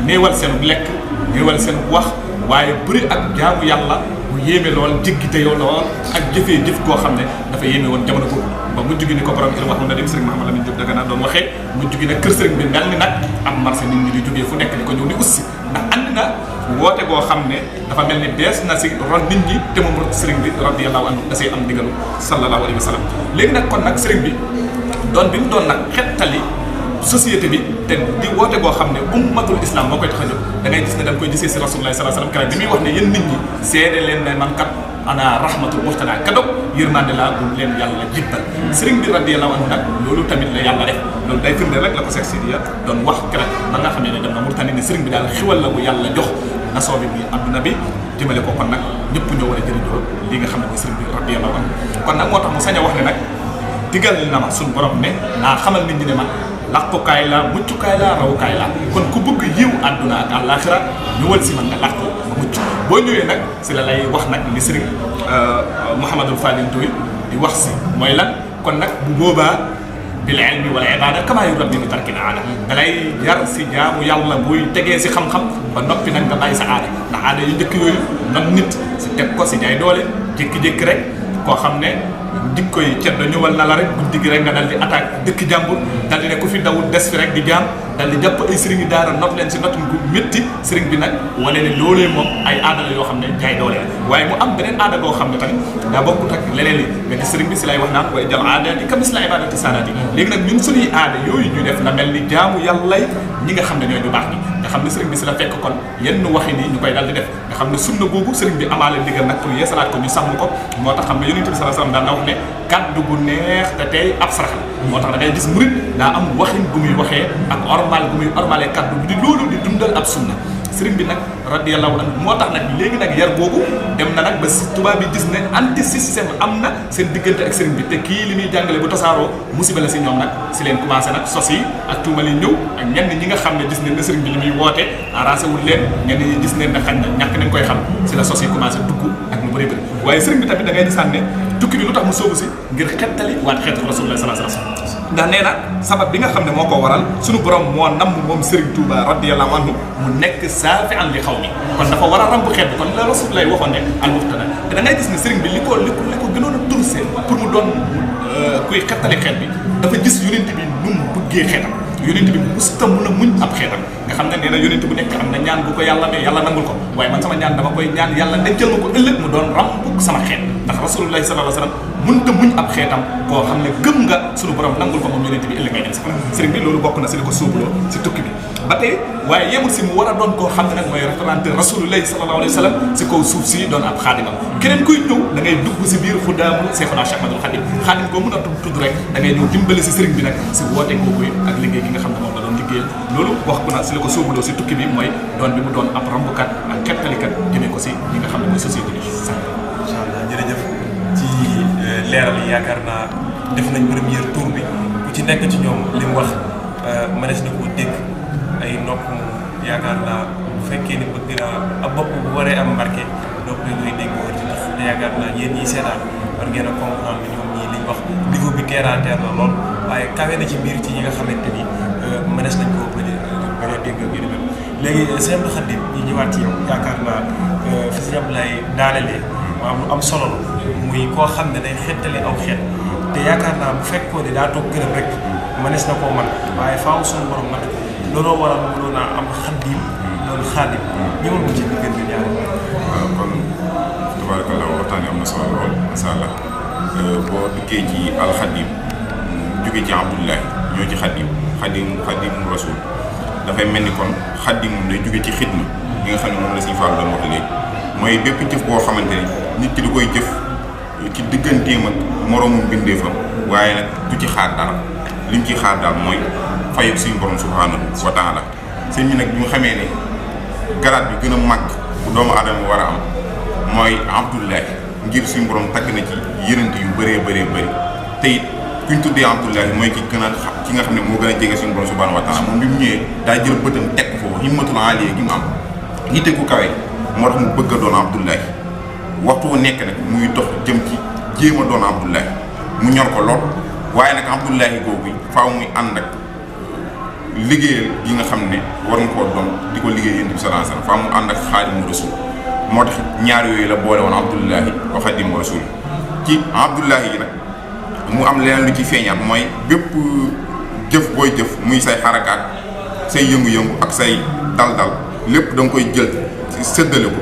néewal seen lekk néewal seen wax waaye bëri ak jaamu yàlla bu yéeme lool jéggi dayoo lool ak jëfee jëf koo xam ne dafa yéeme woon jamono boobu ba mujj gi ni ko borom il wax na dem sëriñ Mahamad Lamine Diop Dagana doon waxee mujj gi nag kër sëriñ bi mel ni nag am marché nit ñi di jógee fu nekk di ko ñëw di ussi ndax andi na woote boo xam ne dafa mel ni bees na si ron nit ñi te moom sëriñ bi radiyallahu anhu da see am digalu sallallahu alayhi wa sallam léegi nag kon nag sëriñ bi doon bi mu doon nag xettali société bi te di woote boo xam ne ummatul islam moo koy tax a jóg da ngay gis ne da nga koy gisee si rasulullah sallallahu alayhi wa sallam keroog bi muy wax ne yéen nit ñi seede leen ne man kat ana rahmatul muhtada kadog yërmande laa bu leen yàlla jibbal sëriñ bi radiyallahu anhu nag loolu tamit la yàlla def loolu day firnde rek la ko Seex Sidiya doon wax keroog ba nga xam ne dem na Mauritanie ne sëriñ bi daal xiwal la bu yàlla jox nasoo bi muy adduna bi jëmale ko kon nag ñëpp ñoo war a jëriñoo li nga xam ne mooy sëriñ bi radiyallahu anhu kon nag moo tax mu sañ a wax ne nag digal na ma suñu borom ne naa xamal nit ñi ne man làqukaay la muccukaay la rawukaay la kon ku bëgg yiw àdduna ak àllaaxira ñëwal si man nga làqu ba mucc boo ñëwee nag si la lay wax nag li sëriñ Mouhamadul Fadil Ndoye di wax si mooy lan kon nag bu boobaa bil ilmi wal ibada kama yurabbi bi tarkil aada da lay yar si jaamu yàlla buy tegee si xam-xam ba noppi nag nga bàyyi sa aada ndax aada yu njëkk yooyu non nit si teg ko si jaay doole jékki-jékki rek koo xam ne jikko yi ceddo ñëwal na la rek guddi gi rek nga dal di attaque dëkk jàmbur dal di ne ku fi dawul des fi rek di jaam dal di jàpp ay sëriñ yi daara not leen si not gu métti sëriñ bi nag wane ne loolee moom ay aada la yoo xam ne jaay doole la waaye mu am beneen aada boo xam ne tamit daa bokkut ak leneen li nga gis sëriñ bi si lay wax naan koy jal aadaati ka misla ibadati saadaati léegi nag ñun suñuy aada yooyu ñu def na mel ni jaamu yàlla ñi nga xam ne ñooy ñu baax ñi nga xam ne sëriñ bi si la fekk kon yenn waxi nii ñu koy dal di def nga xam ne sunna boobu sëriñ bi amaale ndigal nag pour yeesalaat ko ñu sàmm ko moo tax xam ne yonent bi sallallahu alayhi wasallam daan na wax ne kàddu gu neex te tey ab sarax la moo tax da ngay gis murid daa am waxin gu muy waxee ak ormal gu muy ormalee kàddu bi di loolu di dundal ab sunna sëriñ bi nag radiyallahu anhu moo tax nag léegi nag yar boobu dem na nag ba si tubaab bi gis ne anti système am na seen diggante ak sëriñ bi te kii li muy jàngale bu tasaaroo musiba la si ñoom nag si leen commencé nag sos yi ak tuumal yi ñëw ak ñenn ñi nga xam ne gis nañ ne sëriñ bi li muy woote arrangé wul leen ñenn ñi gis nañ ne xañ na ñàkk nañ koy xam si la sos yi commencé dugg ak lu bëri bëri waaye sëriñ bi tamit da ngay gisaan ne tukki bi lu tax mu soobu si ngir xettali waat xeetu rasulullah sallallahu alayhi wasallam ndax nee na sabab bi nga xam ne moo ko waral suñu borom moo namm moom Serigne Touba radiyallahu anhu mu nekk saafi an li xaw mi kon dafa war a rambu xeet bi kon la rasulullah waxoon ne al muxtada te da ngay gis ne Serigne bi li ko gënoon a tourse pour mu doon kuy xettali xeet bi dafa gis yonent bi nu mu bëgg bëggee xeetam yonent bi musta mun a muñ ab xeetam nga xam ne nee na yonent bu nekk am na ñaan bu ko yàlla ne yàlla nangul ko waaye man sama ñaan dama koy ñaan yàlla dencal ma ko ëllëg mu doon ràmbuk sama xeet ndax rasulullahi sallallahu alayhi wa sallam mënta muñ ab xeetam koo xam ne gëm nga suñu borom nangul ko moom yonent bi ëllëg ngay dem safara sëriñ bi loolu bokk na si li ko sóobuloo si tukki bi ba tey waaye yemul si mu war a doon koo xam ne nag mooy représenté rasulullahi sallallahu alayhi wa sallam si kaw suuf si doon ab xaadima keneen kuy ñëw da ngay dugg si biir xuddaamu Seexuna Cheikh Ahmadul Xadim xaadim koo mën a tudd rek da ngay ñëw dimbali si sëriñ bi nag si woote kooku ak liggéey gi nga xam ne moom la doon liggéeyal loolu wax ko na si la ko sóobuloo si tukki bi mooy doon bi mu doon ab rambukat ak kettalikat jëmee ko si ñi nga xam ne mooy société bi sax incha allah jërëjëf ci leeral yi yaakaar naa def nañ première tour bi ku ci nekk ci ñoom li mu wax mënees na koo dégg ay nopp yaakaar naa bu fekkee ni bëgg naa ab bopp bu waree am marqué nopp yi ngay dégg wër ci ndax yaakaar naa yéen ñiy seetaan war ngeen a comprendre ñoom ñii liñ wax niveau bi terre à terre la lool waaye kawe na ci biir ci ñi nga xamante ni mënees nañ koo bañ a dégg ak yu ni mel léegi sëñ Abdou Khadim ñi ñëwaat ci yow yaakaar naa fi si ñam lay daanelee maanaam lu am solo la muy koo xam ne day xettali aw xeet te yaakaar naa bu fekkoo ne daa toog gërëm rek mënees na koo mën waaye faaw suñu borom nag looloo waral mu doon am xaddim loolu xaadim ñëwal ko ci diggante ñaari. waaw kon tabarakallah waxtaan yi am na solo lool macha allah boo duggee ci alxadim jóge ci abdullahi ñoo ci xadim rasul dafay mel ni kon xadim moom day jóge ci xidma li nga xam ne moom la Sëñ Fallu doon wax léegi mooy bépp jëf boo xamante ni nit ki da koy jëf ci digganteem ak moroomu mbindeefam waaye nag du ci xaar dara li mu ciy xaar daal mooy fayuk suñu borom subhanahu wa taala sëñ bi nag bi mu xamee ne garaat bi gën a màgg bu doomu aadama war a am mooy abdullahi ngir suñu borom tagg na ci yërënt yu bëree bëri te it kuñ tuddee abdullahi mooy ki gën a ki nga xam ne moo gën a jege suñu borom subhanahu wa taala moom bi mu ñëwee daa jël bëtam teg ko foofu himmatul aliya gi mu am yitte ku kawe moo tax mu bëgg a doon abdullahi waxtu wu nekk nag muy dox jëm ci jéem a doon abdullahi mu ñor ko lool waaye nag abdullahi googu faaw muy ànd ak liggéeyal yi nga xam ne war nga koo doon di ko liggéey yonent bi sallallahu alayhi wasallam faaw mu ànd ak xaadimu rasul moo tax ñaar yooyu la boole woon abdullahi wa xaadimu rasul ci abdullahi yi nag mu am leneen lu ci feeñaat mooy bépp jëf booy jëf muy say xarakaat say yëngu-yëngu ak say dal-dal lépp da nga koy jël séddale ko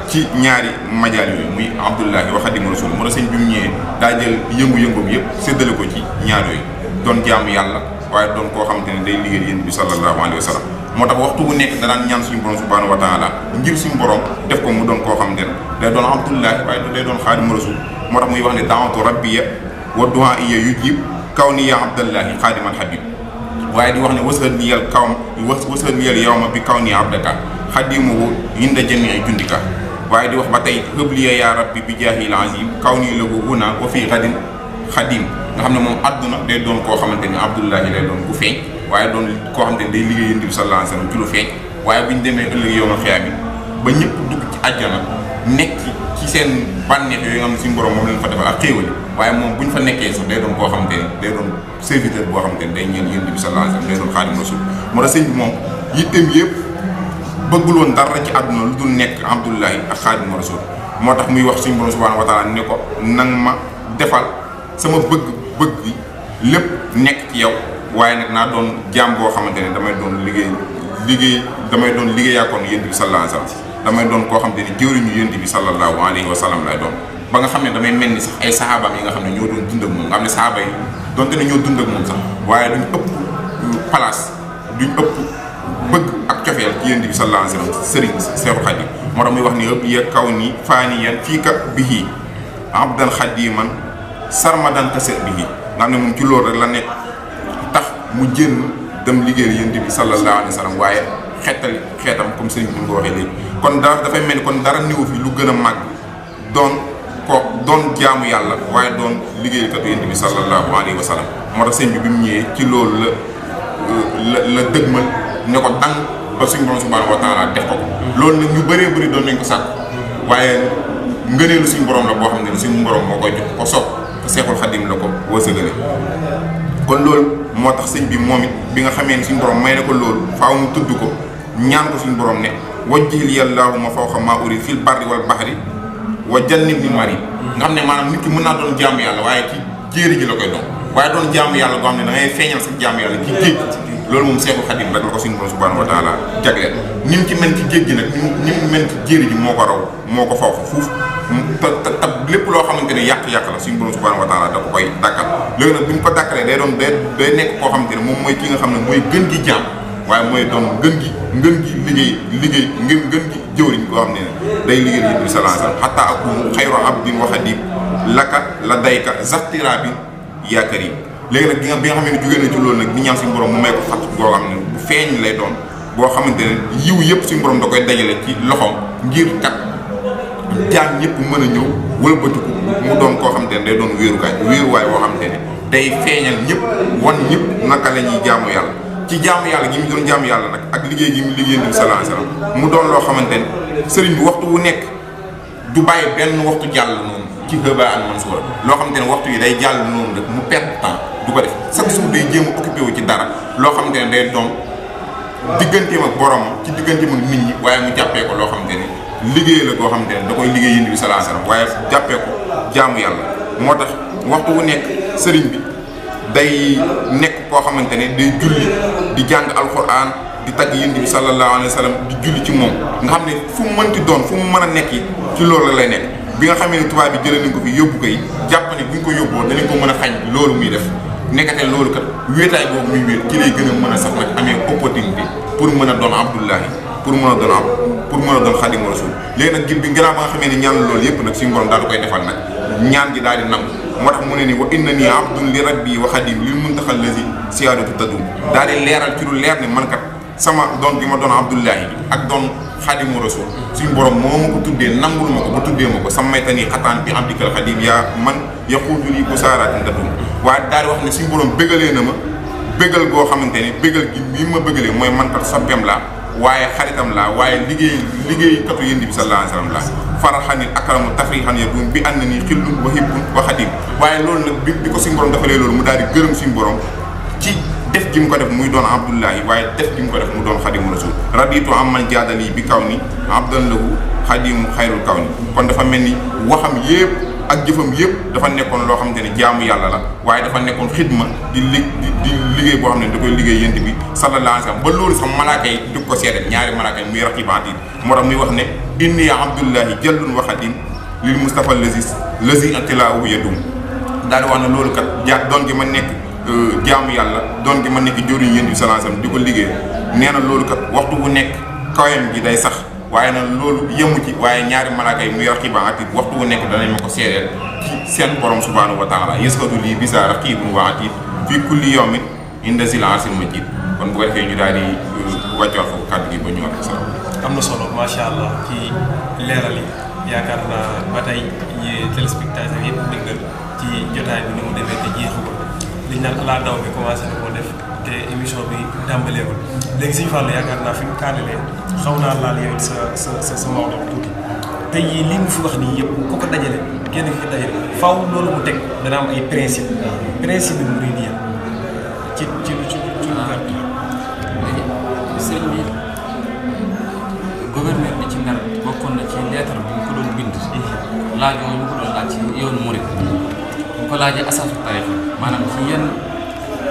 ci ñaari majaal yooyu muy abdullahi wa xaadimu rasul moo tax sëñ bi mu ñëwee daa jël yëngu-yëngoom yëpp séddale ko ci ñaar yooyu doon jaamu yàlla waaye doon koo xamante ne day liggéey yonent bi sallallahu alayhi wa sallam moo tax waxtu bu nekk danaan ñaan suñu borom subhanahu wa taala ngir suñu borom def ko mu doon koo xamante ne day doon abdullahi waaye day doon xaadimu rasul moo tax muy wax ne daawatu rabbiya wa du'a iya yujib kaw ni ya abdallahi xaadimal habib waaye di wax ne wasal niyal yawma bi kaw ni abdaka xadimuhu inda jamii jundika waaye di wax ba tey hëbliya ya rabbi bi jaahil azim kaw nii lahu huna wa fii xadin xadim nga xam ne moom àdduna day doon koo xamante ni abdullahi lay doon ku feeñ waaye doon koo xamante ni day liggéey yonent bi sallallahu alayhi wasallam ci lu feeñ waaye bu ñu demee ëllëg yow ma xiyaam bi ba ñëpp dugg ci àjjana nekk ci seen bànneex yooyu nga xam ne suñu borom moom leen fa defal ak xéewal waaye moom bu ñu fa nekkee sax day doon koo xamante ni day doon serviteur boo xamante ni day ñeel yonent bi sallallahu alayhi wasallam day doon xaadim rasul moo tax sëñ bi moom yitteem yëpp bëggul woon dara ci àdduna lu dul nekk abdullahi ak xaadim rasul moo tax muy wax suñu borom subhanahu wa taala ne ko nang ma defal sama bëgg bi lépp nekk ci yow waaye nag naa doon jaam boo xamante ne damay doon liggéeyaakoon yonent bi sallallahu alayhi wasallam damay doon koo xamante ne jëwriñu yonent bi sallallahu alayhi wa sallam lay doon ba nga xam ne damay mel ni sax ay saxaabaam yi nga xam ne ñoo doon dund ak moom nga xam ne saxaaba yi donte ne ñoo dund ak moom sax waaye duñ ëpp place duñ ëpp bëgg ak cofeel ci yonent bi sallallahu alayhi wasallam sëriñ Seexu Xaadim moo tax muy wax ni ëpp ya kaw ni faaniyan fii ka bihi abdan xadiman sarmadan kase bihi nga xam ne moom ci loolu rek la nekk tax mu génn dem liggéeyal yonent bi sallallahu alayhi wasallam waaye xettali xeetam comme sëriñ bi mu ko waxee léegi kon dafay mel ni kon dara niwu fi lu gën a màgg doon jaamu yàlla waaye doon liggéeykatu yonent bi sallallahu alayhi wasallam moo tax sëriñ bi mu ñëwee ci loolu la dëgmal ne ko dang ba suñu borom subhanahu wa taala def ko loolu nag ñu bëree bëri doon nañ ko sàkk waaye ngëneelu suñu borom la boo xam ne suñu borom moo koy jox ko sopp te Seexul Xadim la ko wërsëgale kon loolu moo tax sëñ bi moom it bi nga xamee ne suñu borom may na ko loolu faaw mu tudd ko ñaan ko suñu borom ne wajjihil yàllaahuma fawqa maa urid fil barri wal bahri wa jannibni mari nga xam ne maanaam nit ki mën naa doon jaamu yàlla waaye ci jéeri ji la koy doon waaye doon jaamu yàlla goo xam ne da ngay feeñal sa jaamu yàlla ci géej loolu moom Seexul Xadiim rek la ko suñu borom subhaanahu wa taala jagleel ni mu ci mel ci géej gi nag ni mu mel ci jéeri ji moo ko raw moo ko faw fuuf te lépp loo xamante ne yàq-yàq la suñu borom subhaanahu wa taala da ko koy dàkkal léegi nag bu ñu ko dàkkalee day nekk koo xamante ne moom mooy ki nga xam ne mooy gën gi jaam waaye mooy doon ngën gi liggéey ngën gi jëwriñ koo xam ne day liggéey yéen bi sallallahu alayhi wasallam hatta akun xayru abdin wa xadim laka la dayka zaxtira bi yaa karim léegi nag bi nga xam ne jógee na ci loolu nag di ñaan suñu borom mu may ko fàtt boo xam ne bu feeñ lay doon boo xamante ne yiw yëpp suñu borom da koy dajale ci loxoom ngir kat jaam ñëpp mën a ñëw wëlbatiku mu doon koo xamante ne day doon wéeruwaay boo xamante ne day feeñal ñëpp wan ñëpp naka la ñuy jaamu yàlla ci jaamu yàlla gi mu doon jaamu yàlla nag ak liggéey gi mu liggéey Nabi sallallahu alayhi wasallam mu doon loo xamante ne sëriñ bi waxtu wu nekk du bàyyi benn waxtu jàll noonu ci xëba an mansuura loo xamante ne waxtu yi day jàll noonu rek mu perte temps du ko def chaque jour day jéem a occupé wu ci dara loo xamante ne day doon digganteem ak boromam ci digganteem ak nit ñi waaye mu jàppee ko loo xamante ne liggéey la koo xamante ne da koy liggéey Nabi sallallahu alayhi wasallam waaye jàppee ko jaamu yàlla moo tax waxtu wu nekk sëriñ bi day nekk koo xamante ne day julli di jàng alquran di tagg yonent bi sallallahu alayhi wa sallam di julli ci moom nga xam ne fu mu mënti doon fu mu mën a nekk yi ci loolu la lay nekk bi nga xamee ne tubaab bi jëlee nañ ko fi yóbbu ko yi jàpp ne bu ñu ko yóbboo danañ ko mën a xañ loolu muy def nekkatee loolu kat wéetaay boobu muy wéet ci lay gën a mën a sax nag amee opportunité pour mën a doon abdullahi pour mën a doon xadimu rasul léegi nag bi gannaaw ba nga xamee ne ñaan loolu yëpp nag suñu borom daal di koy defal nag ñaan gi daal di nangu moo tax mu ne ni wa inna nii abdun li rabbi wa xadim lil muntaxal lazi siyaadatu tadum daal di leeral ci lu leer ne man kat sama doon gi ma doon abdullahi ak doon xadimu rasul suñu borom moo ma ko tuddee nangul ma ko ba tuddee ma ko sama maytani xataan bi abdikal xadim yaa man yaquudu li bu saaraatin tadum waaye daal di wax ne suñu borom bégalee na ma bégal goo xamante ne bégal gi bi ma bégalee mooy man kat soppeem laa waaye xaritam laa waaye liggéey katu yënd bi sallallahu alayhi wasallam laa faraxanil akramu tafrixan yadum bi ànd na nii xillun wa hibbun wa xadim waaye loolu nag bi ko suñu borom defalee loolu mu daal di gërëm suñu borom ci def gi mu ko def muy doon abdullahi waaye def gi mu ko def mu doon xadimu rasul raditu amman jaadali bi kaw ni abdan lahu xadimu xayrul kaw ni kon dafa mel ni waxam yëpp ak jëfam yëpp dafa nekkoon loo xamante ne jaamu yàlla la waaye dafa nekkoon xidma di liggéey boo xam ne da koy liggéey yent bi sallallahu alayhi wasallam ba loolu sax malaaka yi di ko seede ñaari malaaka yi muy raqibaat moo tax muy wax ne inni abdullahi jallun wa xadim lil mustafa lazi atilaahu yadum daal di wax ne loolu kat doon gi ma nekk jaamu yàlla doon gi ma nekk jëriñ yent bi sallallahu alayhi wasallam di ko liggéey nee na loolu kat waxtu bu nekk kawem gi day sax waaye nag loolu yemu ci waaye ñaari malaaka yi muy raqibaat waxtu bu nekk danañ ma ko seedeel ci seen borom subhanahu wa taala yëskatu lii bisa raqibun wa atid fii kulli yawmin inda zil arsil majid kon bu ko defee ñu daal di wàccoon foofu kàddu gi ba ñu wax salaam. am na solo macha allah ci leeral yi yaakaar naa ba tey téléspectateurs yëpp déggal ci jotaay bi ni mu demee te jeexagul liñ naan ala daw bi commencé na koo def te émission bi tàmbaleegul léegi Sëñ Fallu yaakaar naa fi mu kàddalee xaw naa laal yow sa Maodo tuuti tey yii li mu fi wax nii yëpp ku ko dajale kenn ki ko dajale faaw loolu mu teg dana am ay principe bi muridiyya ci léegi sëriñ bi gouverneur bi ci Ndar bokkoon na ci lettre bi mu ko doon bind laaj yooyu ñu ko doon laaj ci yoonu murid bu ko laajee asaasu tarixa maanaam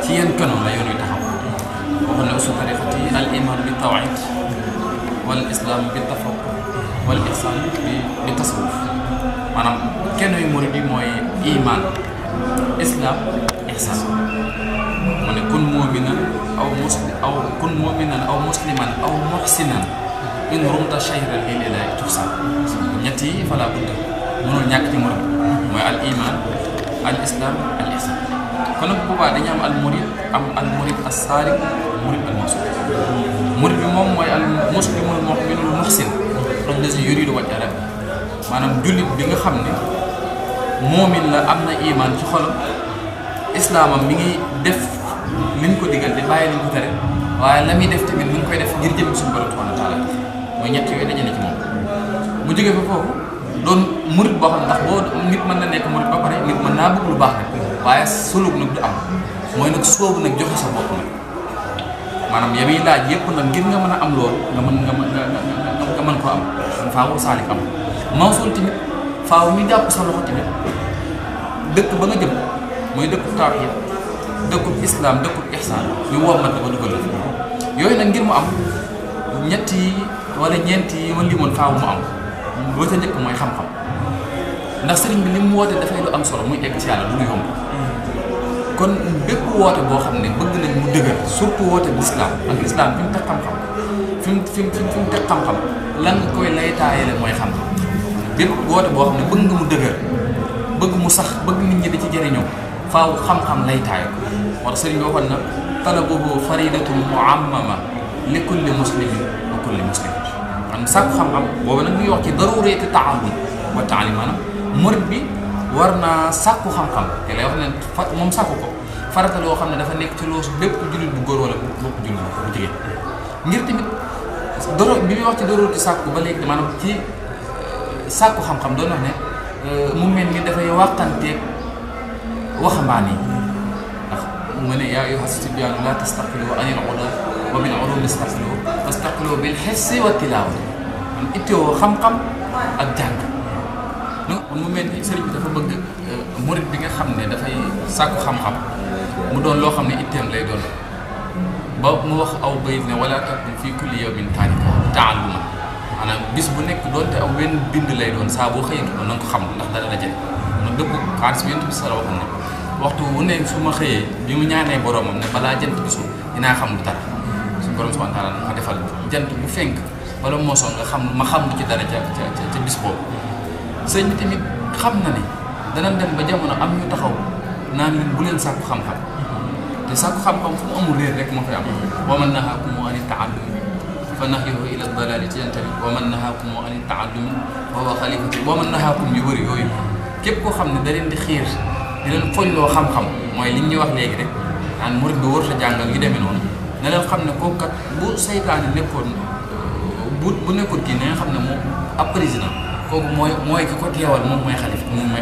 ci yenn keno la yoon yu taxaw waxoon ne usul tarixati al iman bi tawhid wal islam bi tafawuq wal ihsan bi tasawuf maanaam keno yu murid yi mooy iman islam ihsan mu ne kun mu'minan aw musliman aw muhsinan in rumta shayran lil ilahi tuhsan ñett yi fala budda mënul ñàkk ci murid mooy al iman al islam al ihsan kon nag boobaa dañu am al murid as-sadiq murid al muhsin murid bi moom mooy al muslimul mu'minul muhsin allazi yuridu wajha rabbi maanaam jullit bi nga xam ne moomin la am na iman ci xolam islaamam mi ngi def liñ ko digal di bàyyi liñ ko tere waaye la muy def tamit mi ngi koy def ngir jëm suñu borom subhanahu wa taala mooy ñett yooyu daje na ci moom mu jógee fa foofu doon murid boo xam ne ndax boo nit mën na nekk murid ba pare nit mën naa bëgg lu baax nag waaye suluk nag du am mooy nag soobu nag joxe sa bopp nag maanaam ya muy laaj yëpp nag ngir nga mën a am loolu nga mën koo am kon faaw saalik am mawsul tamit faaw ñu jàpp sa loxo tamit dëkk ba nga jëm mooy dëkk tawhid dëkkub islam dëkkub ihsaan ñu wommante ba dugal yooyu nag ngir mu am ñett yi wala ñeent yi ma limoon faaw mu am boo ca njëkk mooy xam-xam ndax sëriñ bi li mu woote dafay lu am solo muy egg ci yàlla du lu yomb kon bépp woote boo xam ne bëgg nañ mu dëgër surtout woote bu islam ak islam fi mu teg xam-xam fi mu teg xam-xam lan nga koy laytaayale mooy xam-xam bépp woote boo xam ne bëgg nga mu dëgër bëgg mu sax bëgg nit ñi di ci jëriñoo faaw xam-xam laytaay ko war sëriñ bi waxoon na talabuhu faridatun muammama li kulli muslimin wa kulli muslim man sàkku xam-xam boobu nag muy wax ci daruriyati taallum wa taalim maanaam murid bi war naa sàkku xam-xam te lay wax ne moom sàkku ko farata loo xam ne dafa nekk ci loosu bépp jullit bu góor wala bépp jullit bu jigéen ngir tamit doro bi muy wax ci daruriyati sàkku ba léegi maanaam ci sàkku xam-xam doon wax ne mu mel ni dafay waxtanteeg waxambaane yi ndax mu ne yaa ayyuha sibyaanu laa tastaqilu anil ulaa wa min ulumi istaqilu fastaqilu bil hissi wa tilaawati man itteewoo xam-xam ak jàng mu mel ni sëriñ bi dafa bëgg murid bi nga xam ne dafay sàkku xam-xam mu doon loo xam ne itteem lay doon ba mu wax aw bayit ne wala takun fii kulli yawmin ta'alluma maanaam bis bu nekk doonte aw wenn bind lay doon saa boo xëyee na nga ko xam ndax dara la jël man dëgg xaalis bi yonent bi sala waxoon ne waxtu wu ne su ma xëyee bi mu ñaanee boromam ne balaa jant bi so dinaa xam lu dara suñu borom subhanahu wa taala ma defal jant bu fenk wala moo soon nga xam ma xam lu ci dara ca bis boobu sëñ bi tamit xam na ne dana dem ba jamono am ñu taxaw naan leen bu leen sàkku xam-xam te sàkku xam-xam fu mu amul réer rek moo fay am wa man nahaakum ani taallum fa nahyuhu ila dalali ci yantabi wa man nahaakum ani taallum fa huwa xalifati wa man nahaakum yu bëri yooyu képp koo xam ne da leen di xiir di leen foñloo xam-xam mooy li ñuy wax léegi rek naan murid bi warut a jàngal yu demee noonu na leen xam ne kooku kat bu saytaane nekkoon bu nekkoon kii na nga xam ne moom ab président kooku mooy ki ko teewal moom mooy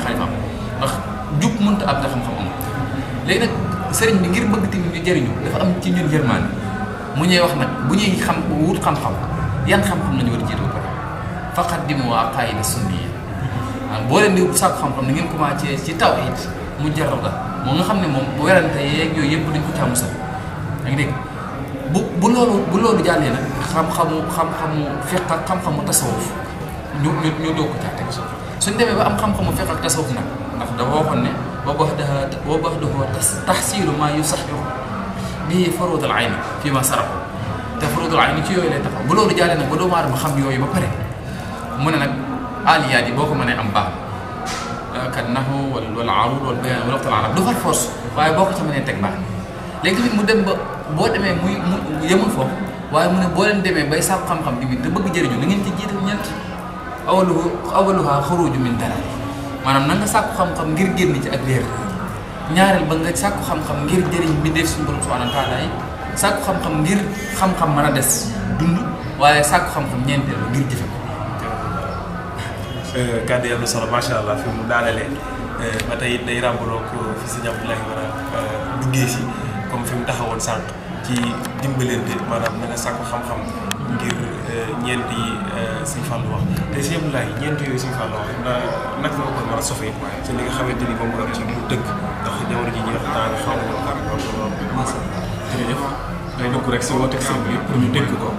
xalifaam ndax jub mënta ab te xam-xam amul léegi nag sëriñ bi ngir bëgg tamit ñu jëriñu dafa am ci ñun yërmaande mu ñuy wax nag bu ñuy xam wut xam-xam yan xam-xam lañu war a jiitu ba pare faqaddimu aqaida sunniya boo leen di sàkku xam-xam na ngeen commencé ci tawhid mu jarada moo nga xam ne moom bu werante yeeg yooyu yëpp dañ ko caamu sax da nga dégg bu loolu jàllee nag xam-xamu fiqh ak xam-xamu tasawuf ñu doog ko caa teg suñ demee ba am xam-xamu fiqh ak tasawuf nag ndax dafa waxoon ne wa baxdahu tahsilu ma yusaxihu bii furudul ayni fii ma saraxu te furudul ayni ci yooyu lay taxaw bu loolu jàllee nag ba doomu aadama xam yooyu ba pare mu ne nag aliyaat yi boo ko mënee am baax kat naxu wala arud wala bayaan wala waxtaan arab du far force waaye boo ko ci mënee teg baax léegi tamit mu dem ba boo demee mu yemul foofu waaye mu ne boo leen demee bay sàkku xam-xam tamit te bëgg jëriñu da ngeen ci jiital ñeent awaluha xuruju min dalal maanaam na nga sàkku xam-xam ngir génn ci ak réer ñaareel ba nga sàkku xam-xam ngir jëriñ bi def suñu borom subhanahu wa taala yi sàkku xam-xam ngir xam-xam mën a des dund waaye sàkku xam-xam ñeenteel ba ngir jëfe ko kàddu yàlla solo macha allah fi mu daanalee ba tey day ràmbaloo ko fi si Abdoulaye war a duggee si comme fi mu taxawoon sànq ci dimbalante maanaam na nga sàkku xam-xam ngir ñeent yi Sëñ Fallu wax te si Abdoulaye ñeent yooyu Sëñ Fallu wax naka la ko mën a sofee ci li nga xamante ni moom la ci mu tëgg ndax jamono ji ñuy wax temps bi xaw ma xar jërëjëf day dugg rek si wooteeg sëriñ bi pour ñu dégg ko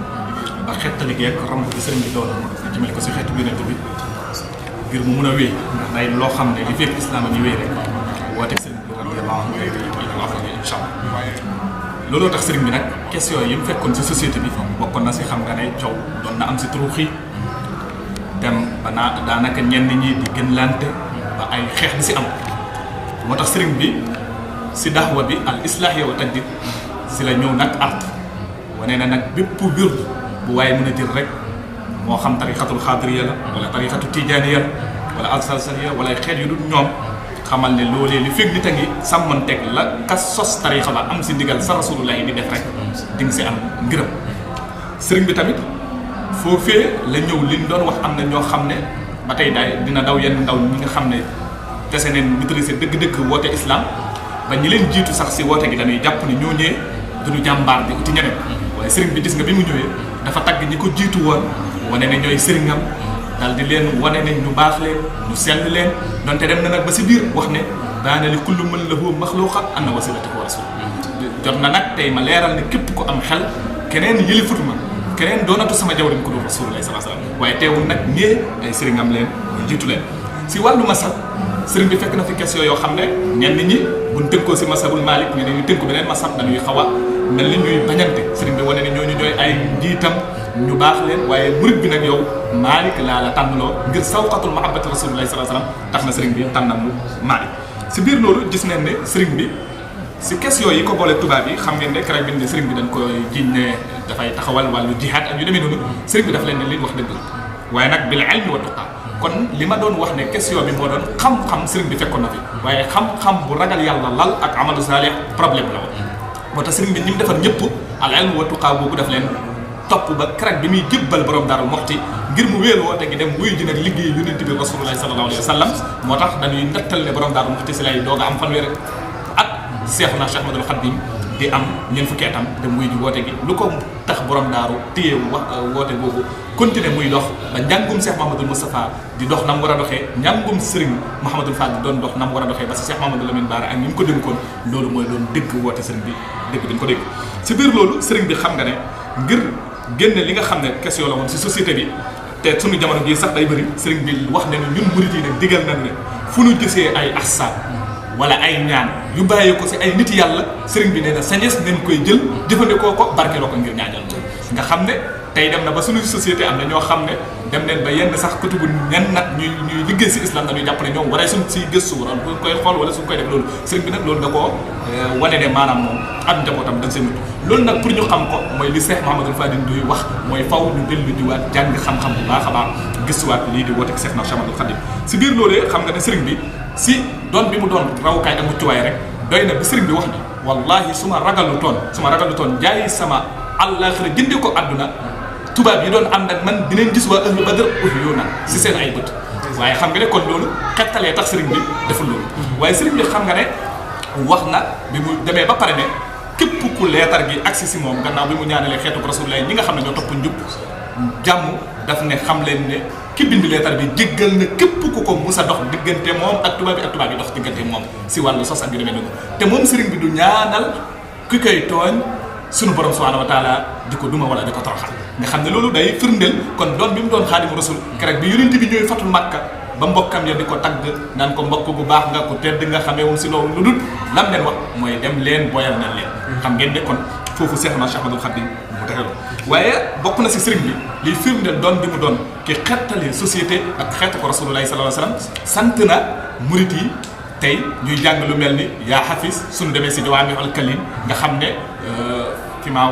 ak xettali gi ak ramb bi sëriñ bi doon jëmale ko si xeetu bi bi ngir mu mun a wéy ndax day loo xam ne li fekk islam a ñu wéy rek wooteeg sëriñ bi radiyallahu anhu incha allah looloo tax sëriñ bi nag question yi mu fekkoon si société bi bokkoon na si xam nga ne coow doon na am si turuxi dem ba daanaka ñenn ñi di gën lante ba ay xeex di si am moo tax sëriñ bi si daxwa bi al islaahiya wa tajdid si la ñëw nag art wane na nag bépp wird bu waaye mën a jël rek moo xam tarixatul xaadiriya la wala tarixatu tijaaniya la wala alsalsaliya wala ay xeet yu dul ñoom xamal ne loolee li fekk nit a ngi sàmmanteeg la kas sos tarixa ba am si ndigal sa rasulullahi di def rek di nga si am ngërëm sëriñ bi tamit foofee la ñëw liñ doon wax am na ñoo xam ne ba tey daay dina daw yenn ndaw ñi nga xam ne dese neen maîtriser dëgg-dëgg woote islam ba ñi leen jiitu sax si woote gi dañuy jàpp ne ñoo ñëwee duñu jàmbaar di uti ñeneen waaye sëriñ bi gis nga bi mu ñëwee dafa tagg ñi ko jiitu woon wane ne ñooy sëriñam daal di leen wane ne ñu baax leen ñu sell leen donte dem na nag ba si biir wax ne baana li kulli man lahu maxluqa anna wasilatahu rasul jot na nag tey ma leeral ne képp ku am xel keneen yëlifut ma keneen doonatu sama jawrin ku dul rasulullah sallallahu alayhi wasallam waaye teewul nag ñee ay sëriñam leen jiitu leen si wàllu masal sëriñ bi fekk na fi question yoo xam ne ñenn ñi buñ tënkoo si masabul Malik ñeneen ñu tënku beneen masab dañuy xaw a mel ni ñuy bañante sëriñ bi wane ne ñooñu ñooy ay njiitam ñu baax leen waaye murid bi nag yow Malik laa la tànnloo ngir sawqatul mahabbati rasulullah sallallahu alayhi wasallam tax na sëriñ bi tànnal lu Malik si biir loolu gis nañ ne sëriñ bi si question yi ko boole tubaab yi xam ngeen ne keroog bi ne sëriñ bi dañ koy jiiñ ne dafay taxawal wàllu jihaad ak yu demee noonu sëriñ bi daf leen ne li wax dëgg la waaye nag bil ilmi wa tuqa kon li ma doon wax ne question bi moo doon xam-xam sëriñ bi fekkoon na fi waaye xam-xam bu ragal yàlla lal ak amalu saalih problème la woon moo tax sëriñ bi ñi mu defar ñëpp al ilmi wa tuqa boobu daf leen topp ba keroog bi muy jébbal borom Daaru Muxti ngir mu wéel woote gi dem wuyu ji nag liggéey yonent bi rasulullah sallallahu alayhi wa sallam moo tax dañuy nettal ne borom Daaru Muxti si lay doog a am fanweeri at Seexuna Cheikh Ahmadul Xadim di am ñeent fukki atam dem wuyu ji woote gi lu ko tax borom daaru téye wax woote boobu continuer muy dox ba njàngum Cheikh Mahamadul Moustapha di dox na mu war a doxee njàngum Serigne Mouhamadul Fadil doon dox na mu war a doxee ba si Cheikh Mahamadou Lamine Bara ak ñi mu ko dénkoon loolu mooy doon dëgg woote Serigne bi dëgg dañ ko dégg si biir loolu Serigne bi xam nga ne ngir génne li nga xam ne question la woon si société bi te suñu jamono bii sax day bëri Serigne bi wax ne ñun murit yi ne digal nañ ne fu ñu gisee ay ahsaab wala ay ñaan yu bàyyee ko si ay nit yàlla sëriñ bi nee na sañes nañ koy jël jëfandikoo ko barkeloo ko ngir ñaanal nga xam ne tey dem na ba suñu société am na ñoo xam ne dem neen ba yenn sax kutubu ñenn nag ñuy liggéey si islam dañuy jàpp ne ñoom waree suñ si gëstu waroon bu koy xool wala suñ koy def loolu sëriñ bi nag loolu da koo wane ne maanaam moom ak njabootam dañ see mujj loolu nag pour ñu xam ko mooy li Cheikh Mouhamadou Fadil Ndoye wax mooy faw ñu dellu jiwaat jàng xam-xam bu baax a baax gëstuwaat lii di woote Cheikh Ahmadou Khadim si biir loolee xam nga ne sëriñ bi si doon bi mu doon rawukaay ak muccuwaay rek doy na bi sëriñ bi wax ni wallahi su ma ragalu toon jaay sama àllaaxira jënde ko àdduna tubaab yi doon ànd ak man dinañ gis waa ahlu badr yoona si seen ay bët waaye xam nga ne kon loolu xettalee tax sëriñ bi deful loolu waaye sëriñ bi xam nga ne wax na bi mu demee ba pare ne képp ku leetar gi agsi si moom gannaaw bi mu ñaanalee xeetu rasulullah ñi nga xam ne ñoo topp njub jàmm daf ne xam leen ne ki bind leetar bi jéggal na képp ku ko musa dox diggante moom ak tubaab yi dox diggante moom si wàllu sos ak yu demee noonu te moom sëriñ bi du ñaanal ki koy tooñ sunu borom subhanahu wa taala di ko duma wala di ko toroxal nga xam ne loolu day firndeel kon doon bi mu doon xaadimu rasul keroog bi yonent bi ñooy fatu Makka ba mbokkam ya di ko tagg naan ko mbokk bu baax nga ko tedd nga xamee woon si loolu lu dul lam leen wax mooy dem leen boyal nañ leen xam ngeen ne kon foofu Seexuna Cheikh Ahmadou Khadim mu taxeloo waaye bokk na si sëriñ bi liy firndeel doon bi mu doon ki xettali société ak xeetu ko rasulullahi sallallahu alayhi wasallam sant na murit yi tey ñuy jàng lu mel ni yaa xafis suñu demee si jawaami al kalim nga xam ne fi maa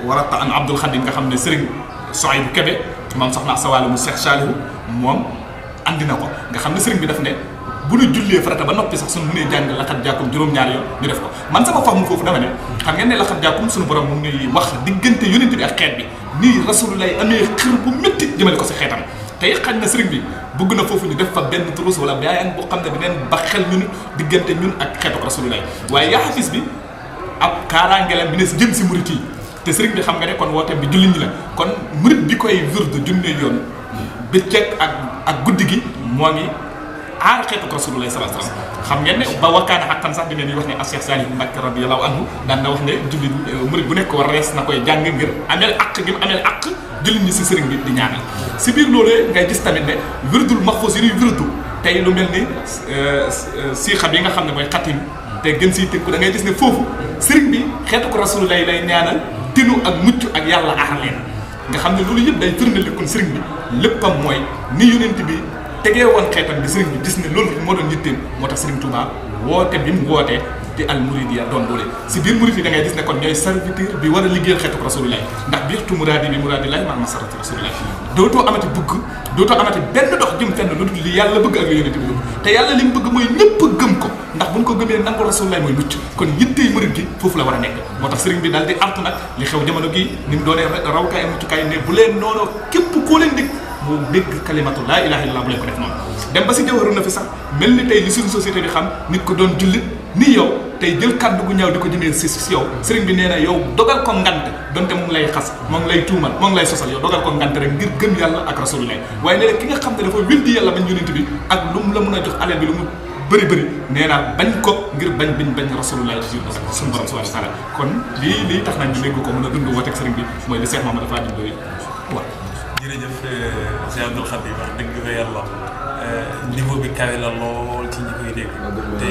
warata an Abdul Khadim nga xam ne sëriñ Soaybu Kebe moom soxna sa wàllu mu Cheikh Salihu moom andi na ko nga xam ne sëriñ bi daf ne bu ñu jullee farata ba noppi sax suñu mënee jàng laxat jàkkum juróom-ñaari yoon ñu def ko man sama fax mu foofu dama ne xam ngeen ne laxat jàkkum suñu borom mu ngi wax diggante yonent bi ak xeet bi nii rasulullah amee xër bu métti jëmale ko si xeetam tey xañ na sëriñ bi bëgg na foofu ñu def fa benn turus wala baayaan boo xam ne dineen ba xel ñun diggante ñun ak xeetu rasulullah waaye yaa xafis bi ab kaaraangelam bi ne si jëm si murit yi te sëriñ bi xam nga ne kon wooteem bi jullit ñi la kon murit bi koy wirdu junne yoon bëccëg ak guddi gi moo ngi aar xeetu rasulullah sallallahu alayhi wasallam xam ngeen ne ba wakkaana xaqan sax dinañuy wax ne ak Cheikh Saliou Mbacké radiyallahu anhu daan na wax ne jullit murit bu nekk war rees na koy jàng ngir ameel àq gi mu ameel àq jullit ñi si sëriñ bi di ñaanal si biir loolee ngay gis tamit ne wirdul maxfuus yi ñuy wirdu tey lu mel ni siixam yi nga xam ne mooy xatim te gën siy tënku da ngay gis ne foofu sëriñ bi xeetu ko rasulullah lay ñaanal tinu ak mucc ak yàlla aar leen nga xam ne loolu yëpp day firndeel kon sëriñ bi léppam mooy ni yonent bi tegee woon xeetam bi sëriñ bi gis ne loolu moo doon yitteem moo tax sëriñ Touba woote bi mu wootee di al muridiya doon doole si biir murid yi da ngay gis ne kon ñooy serviteur bi war a liggéeyal xeetu rasulullah ndax biirtu muraadi bi muraadillahi ma masarati rasulullah dootoo amati bëgg dootoo amati benn dox jëm fenn lu dul li yàlla bëgg ak li yonent bi bëgg te yàlla li mu bëgg mooy ñëpp gëm ko ndax buñ ko gëmee nangu rasulullah mooy mucc kon yittey murid gi foofu la war a nekk moo tax sëriñ bi daal di artu nag li xew jamono gi ni mu doonee rawkaay ak muccukaay ne bu leen noonu képp koo leen dégg mu dégg kalimatu laa ilaha illallah bu leen ko def noonu dem ba si jawharu na fi sax mel ni tey li suñu société bi xam nit ko doon jullit ni yow tey jël kàddu gu ñaaw di ko jëmee si yow sëriñ bi nee na yow dogal ko ngant donte mu ngi lay xas moo ngi lay tuumal moo ngi lay sosal yow dogal ko ngant rek ngir gëm yàlla ak rasulullah waaye nee na ki nga xam ne dafa weddi yàlla bañ yonent bi ak lu mu la mun a jox alal bi lu mu bëri nee naa bañ ko ngir bañ rasulullah ci suñu borom subhanahu wa taala kon lii tax nañ ñu dégg ko mën a dund wooteeg sëriñ bi mooy li Cheikh Mamadou Fadil Ndoye waaw. jërëjëf Cheikh Abdoul Khadim wax dëgg fa yàlla niveau bi kawe la lool ci ñi koy dégg te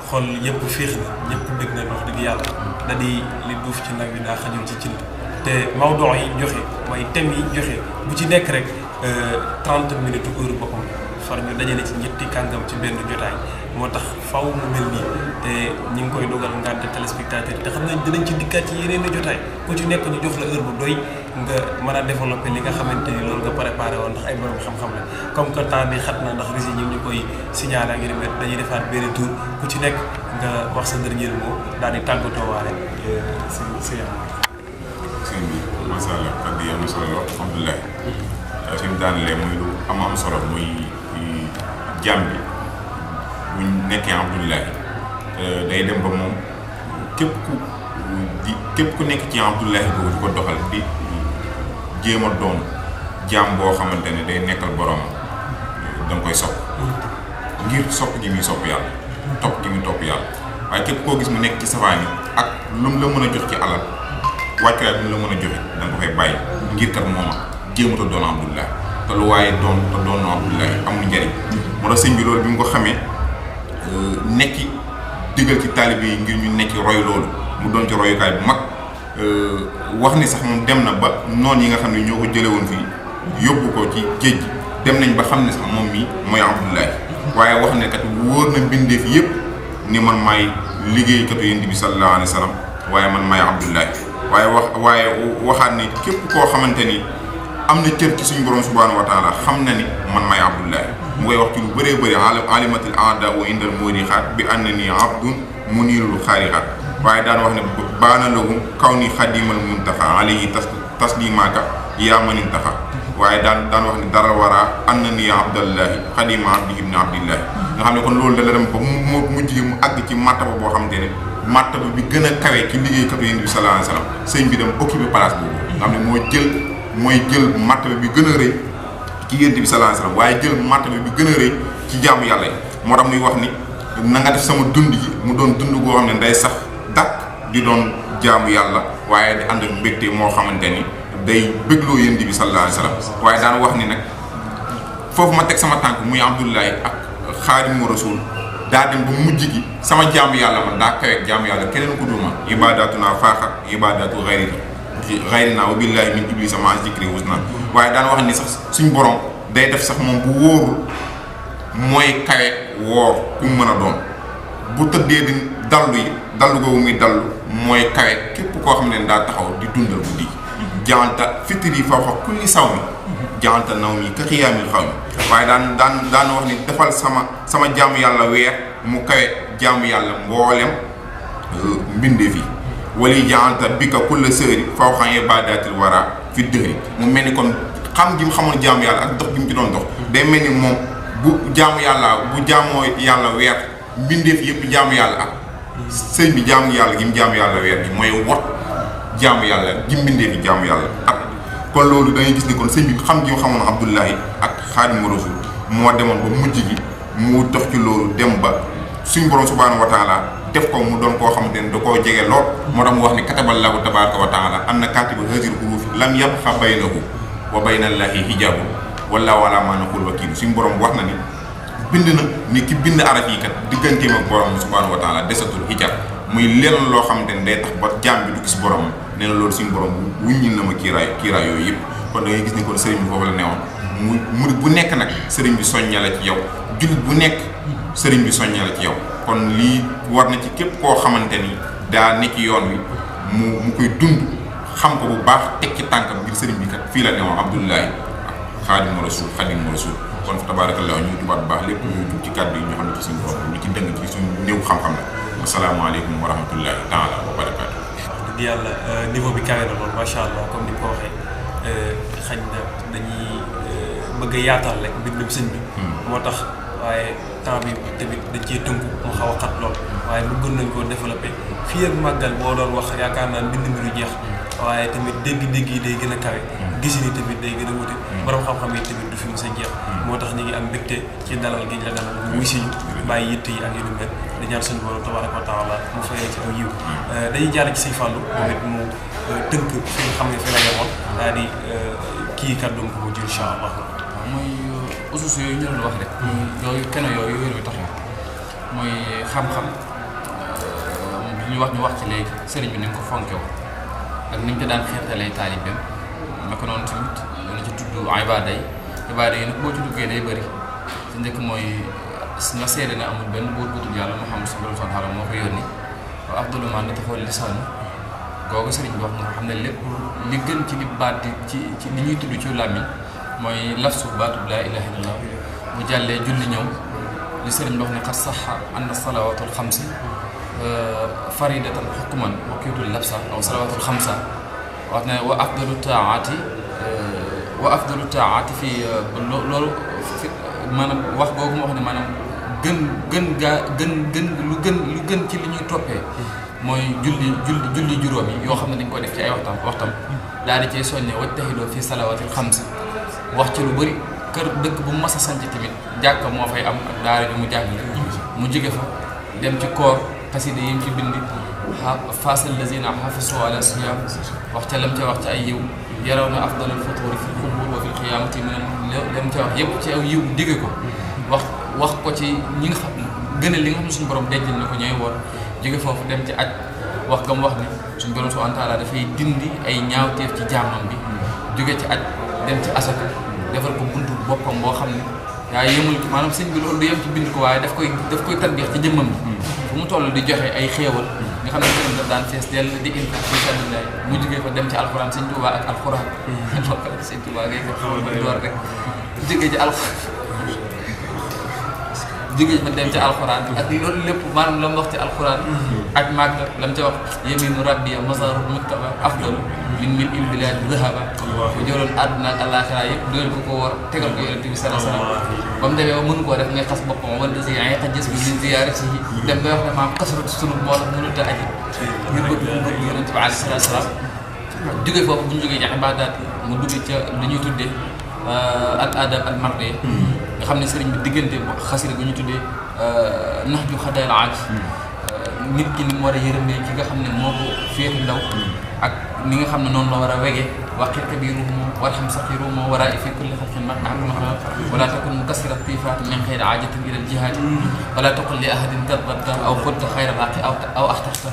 xol yëpp féex na ñëpp bëgg na wax dëgg yàlla da di li duuf ci nag bi daa xajul ci cin te mawduu yi joxe mooy thème yi joxe bu ci nekk rek 30 minutes heure boppam far ñu dajale ci ñetti kàngam ci benn jotaay moo tax faw mu mel nii te ñi ngi koy dogal ngànte téléspectateur te xam nañ dinañ ci dikkaat ci yeneen i jotaay ku ci nekk ñu jox la heure bu doy nga mën a développer li nga xamante ni loolu nga préparé woon ndax ay borom xam-xam la comme que temps bi xat na ndax rési ñu ngi ñu koy signalé ak yéen dañuy defaat benn tour ku ci nekk nga wax sa dernier mot daal di tàggatoo waale si sëñ bi macha allah kàddu yi am na solo lool alhamdulilah suñu daanelee muy lu am solo muy jàmm bi buñ nekkee alhamdulilah day dem ba moom képp ku nekk ci alhamdulilah boobu di ko doxal di jéem a doon jàmm boo xamante ne day nekkal boromam da nga koy sopp ngir sopp gi muy sopp yàlla topp gi muy topp yàlla waaye képp koo gis mu nekk ci safaan yi ak lu mu la mën a jox ci alal wàccuwaay bi mu la mën a joxe da nga ko fay bàyyi ngir kat mooma jéemata doon alhamdulilah te lu waaye doon alhamdulilah amul njëriñ moo tax sëñ bi loolu bi mu ko xamee nekki digal ci taalibe yi ngir ñu nekki roy loolu mu doon ci royukaay bu mag wax ni sax moom dem na ba noon yi nga xam ne ñoo ko jële woon fii yóbbu ko ci géej gi dem nañ ba xam ne sax moom mii mooy alhamdulilah waaye wax ne kat wóor na mbindeef yëpp ni man maay liggéeykatu yonent bi sallallahu alayhi wa sallam waaye man maay alhamdulilah waaye waxaat ni képp koo xamante ni am na cër ci suñu borom subhanahu wa taala xam na ni man maay abdullahi mu koy wax ci lu bëree bëri alimatil aada wa indal murixaat bi ànd ni abdun munirul xaarixaat waaye daan wax ne baana lagum kaw ni xadimal muntaxa alayhi taslimaaka yaa manin taxa waaye daan wax ne dara waraa ànd ni abdallahi xadima abdi ibni abdillahi nga xam ne kon loolu da la dem ba mu mujj gi mu àgg ci martaba boo xamante ne martaba bi gën a kawe ci liggéeykatu yonent bi sallallahu alayhi wa sallam sëñ bi dem occupé place boobu nga xam ne mooy jël martaba bi gën a rëy ci yonent bi sallallahu alayhi wa sallam waaye jël martaba bi gën a rëy ci jaamu yàlla yi moo tax muy wax ni na nga def sama dund gi mu doon dund goo xam ne day sax dakk di doon jaamu yàlla waaye di ànd ak mbégte moo xamante ni day bégloo yonent bi sallallahu alayhi wa sallam waaye daan wax ni nag foofu ma teg sama tànk muy Abdullahi ak Xaadimu Rasuul daa dem ba mujj gi sama jaamu yàlla man daa kaweeg jaamu yàlla keneen ko dul man ibaadatuna faaxat ibaadatu xayrina wa billahi min iblisa ma zikri husna waaye daan wax ni sax suñ borom day def sax moom bu wóorul mooy kawe woor ku mën a doon bu tëddee di dallu googu muy dallu mooy kawe képp koo xam ne daa taxaw di dundal guddi jaanta fitri fawqa kulli sawmi jaanta naw mi ka xiyaamil xaw mi waaye daan wax ni defal sama jaamu yàlla weer mu kawe jaamu yàlla mboolem mbindeef yi wali jaanta bi ka kulla sëri fawqa ibadatil wara fi dëhri mu mel ni kon xam gi mu xamoon jaamu yàlla ak dox gi mu ci doon dox day mel ni moom bu jaamoo yàlla weer mbindeef yëpp jaamu yàlla ak sëñ bi jaamu yàlla gi mu jaamu yàlla weer gi mooy wat jaamu yàlla gi mbindeef yi jaamu yàlla ak kon loolu da ngay gis ni kon sëñ bi xam gi mu xamoon Abdullahi ak Xaadimu Rasuul moo demoon ba mujj gi mu dox ci loolu dem ba suñ borom subhaanahu wa taala def ko mu doon koo xamante ne da koo jege lool moo tax mu wax ni kataballahu tabaraka wa taala am na kaatiba haazil huruuf lam yabqa baynahu wa bayna llaahi hijaabun wallaahu alaa maa naquulu wakiil suñ borom wax na ni bind na ni ki bind araf yi kat digganteem ak borom subhaanahu wa taala desatul hijaab muy lenn loo xamante ne day tax ba jaam bi du gis boromam nee na loolu suñu borom wuññil na ma kiiraay yooyu yëpp kon da ngay gis ni kon sëriñ bi foofu la newoon murid bu nekk nag sëriñ bi soñña la ci yow jullit bu nekk sëriñ bi soñña la ci yow kon lii war na ci képp koo xamante ni daa nekk yoon wi mu koy dund xam ko bu baax teg ci tànkam ngir sëriñ bi kat fii la newoon Abdullahi Xaadimu Rasuul kon fa tabarakallah ñu tubaat bu baax lépp ñu jub ci kàddu yi ñu xam ne ci suñu borom lu ci dëng ci suñu néew xam-xam la asalaamaaleykum wa rahmatullahi taala wa barakaatu. wax dëgg yàlla niveau bi kawe na lool macha allah comme ni nga ko waxee xañ na dañuy bëgg a yaatal rek mbindum sëñ bi. moo tax waaye temps bi tamit dañ cee tënku mu xaw a xat lool waaye bëggoon nañ koo développé fii ak màggal boo doon wax yaakaar naa mbind mi du jeex waaye tamit dégg-dégg yi day gën a kawe gis ni tamit day gën a wute borom xam-xam yi tamit du fi mës a jeex moo tax ñu ngi am mbégte ci dalal gi la dalal muy si bàyyi yitte yi ak yu ni mel di ñaan suñu borom tabaraka wa taala mu fayee ci aw yiw dañuy jàll ci Sëñ Fallou moom it mu tënk fi nga xam ne fi la yemoon daal di kii kàddu ko mujj incha allah. waaw mooy usus yooyu ñu doon wax rek. yooyu kenn yooyu wér wi taxaw mooy xam-xam li ñu wax ci léegi sëriñ bi ni mu ko fonke woon ak ni ñu ko daan xeetalee taalibeem naka noonu tamit dana ci tudd ibaada yi nag boo ci duggee day bëri ci njëkk mooy nga seede ne amul benn buur bu dul yàlla Muhammad sallallahu alayhi wa sallam moo ko yónni wa afdalu maa nataxoo lisaan googu sëriñ bi wax nga xam ne lépp li gën ci li baat di ci li ñuy tudd ci làmmiñ mooy lafsu baatu laa ilaaha illallah bu jàllee julli ñëw li sëriñ bi wax ne xat saxa anna salawaatul xamsi faridatan xukman wakiitul labsa aw salawaatul xamsa wax ne wa afdalu taati fi loolu maanaam wax googu ma wax ne maanaam lu gën ci li ñuy toppee mooy julli juróom yi yoo xam ne dañ ko def ci ay waxtam daal di cay soññe wajtahidoo fi salawaatil xamsi wax ci lu bëri kër dëkk bu mas a sanc tamit jàkka moo fay am ak daara bi mu jàngale mu jóge fa dem ci koor xasida yi mu ci bind faasal lazina xafisu ala siyam wax ca lam ca wax ci ay yiw yaraw na afdalul futuri fi xubur wa fil xiyaamati mu ne lam ca wax yëpp ci aw yiw digge ko wax ko ci ñi nga xam gën a li nga xam ne suñu borom dencal na ko ñooy woor jóge foofu dem ci aj wax gam wax ni suñu borom subhaanahu wa taala dafay dindi ay ñaawteef ci jaamam bi jóge ci aj dem ci asaka defal ko buntu boppam boo xam ne yaa yëmul maanaam sëñ bi loolu du yem ci bind ko waaye daf koy tarbiix ci jëmmam bi fu mu toll di joxe ay xéewal nga xam ne sëñ daf daan fees dell di infaq fi sabilillah mu jógee fa dem ci alxuraan sëñ Tuubaa ak alxuraan sëñ Tuubaa ngay ko xawal ba door rek jógee ci jógee fa dem ci alxuraan ak loolu lépp maanaam la mu wax ci alxuraan ak màgg la mu ca wax yeminu rabbiya masarul muttaba afdalu min il bilad zahaba bu jëloon àdduna ak àllaaxira yëpp dool ko war tegal ko yonent bi sallallahu alayhi wasallam ba mu demee ba mënu koo def ngay xas boppam wala si ay xa gis bi min ziyaarati yi dem ba wax ne maam kasaratu sunu moo tax mënut a aji ngir bëgg yonent bi alayhi salaatu salaam jógee foofu bu ñu jógee ci ibaadaat mu dugg ca lu ñuy tuddee al adab al mardi nga xam ne sëriñ bi diggante xasida bu ñu tuddee nax ju xadal aaj nit ki ni mu war a yërëmee ki nga xam ne moo ko féeti ndaw ak ni nga xam ne noonu la war a wegee waqir kabiruhum warham saqiruhum wara fi kulli xalqin maqnaa wala takun mukassira tifaat min xayri aajatin ila aljihaad wala taqul li ahadin tadbata aw xutta xayra laqi aw axtaxta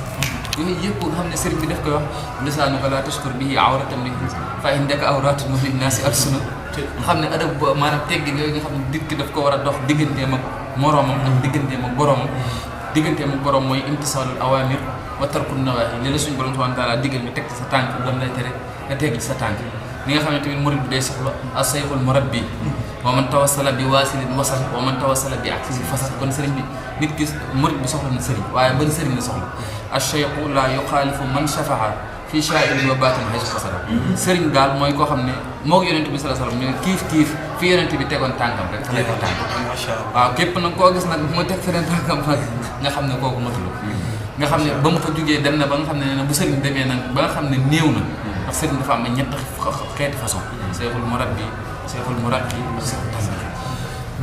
yooyu yëpp nga xam ne sëriñ bi daf koy wax lisaanuka la tashkur bihi awratan min fa indaka awratun min naasi alsuna nga xam ne adab maanaam teggin yooyu nga xam ne nit ki daf ko war a dox digganteem ak moroomam ak digganteem ak boroomam digganteem ak boroom mooy imtisaalul awaamir wa tarkun nawaahi li la suñu borom subhaanahu wa taala digal nga teg ci sa tànk lam lay tere nga tegg ci sa tànk li nga xam ne tamit murid bi day soxla as-sayxul murabbi wa man tawassala bi waasilin wasal wa man tawassala bi aksisin fasal kon sëriñ bi nit ki murid bi soxla na sëriñ waaye ban sëriñ la soxla ash-shaykhu la yuxaalifu man shafaha fii shaa'irin wa baatin haysu fasala sëriñ daal mooy koo xam ne moo yonent bi sallallahu alayhi wasallam kiif fi yonent bi tegoon tànkam rek lay ko tànk waaw képp nag koo gis nag mu teg feneen tànkam nag nga xam ne kooku matulu nga xam ne ba mu fa jugee dem na ba nga xam ne bu sëriñ demee nag ba nga xam ne néew na ndax sëriñ dafa am ñett xeeti façon seexul murabbi seexul murabbi ak seexul tarbiya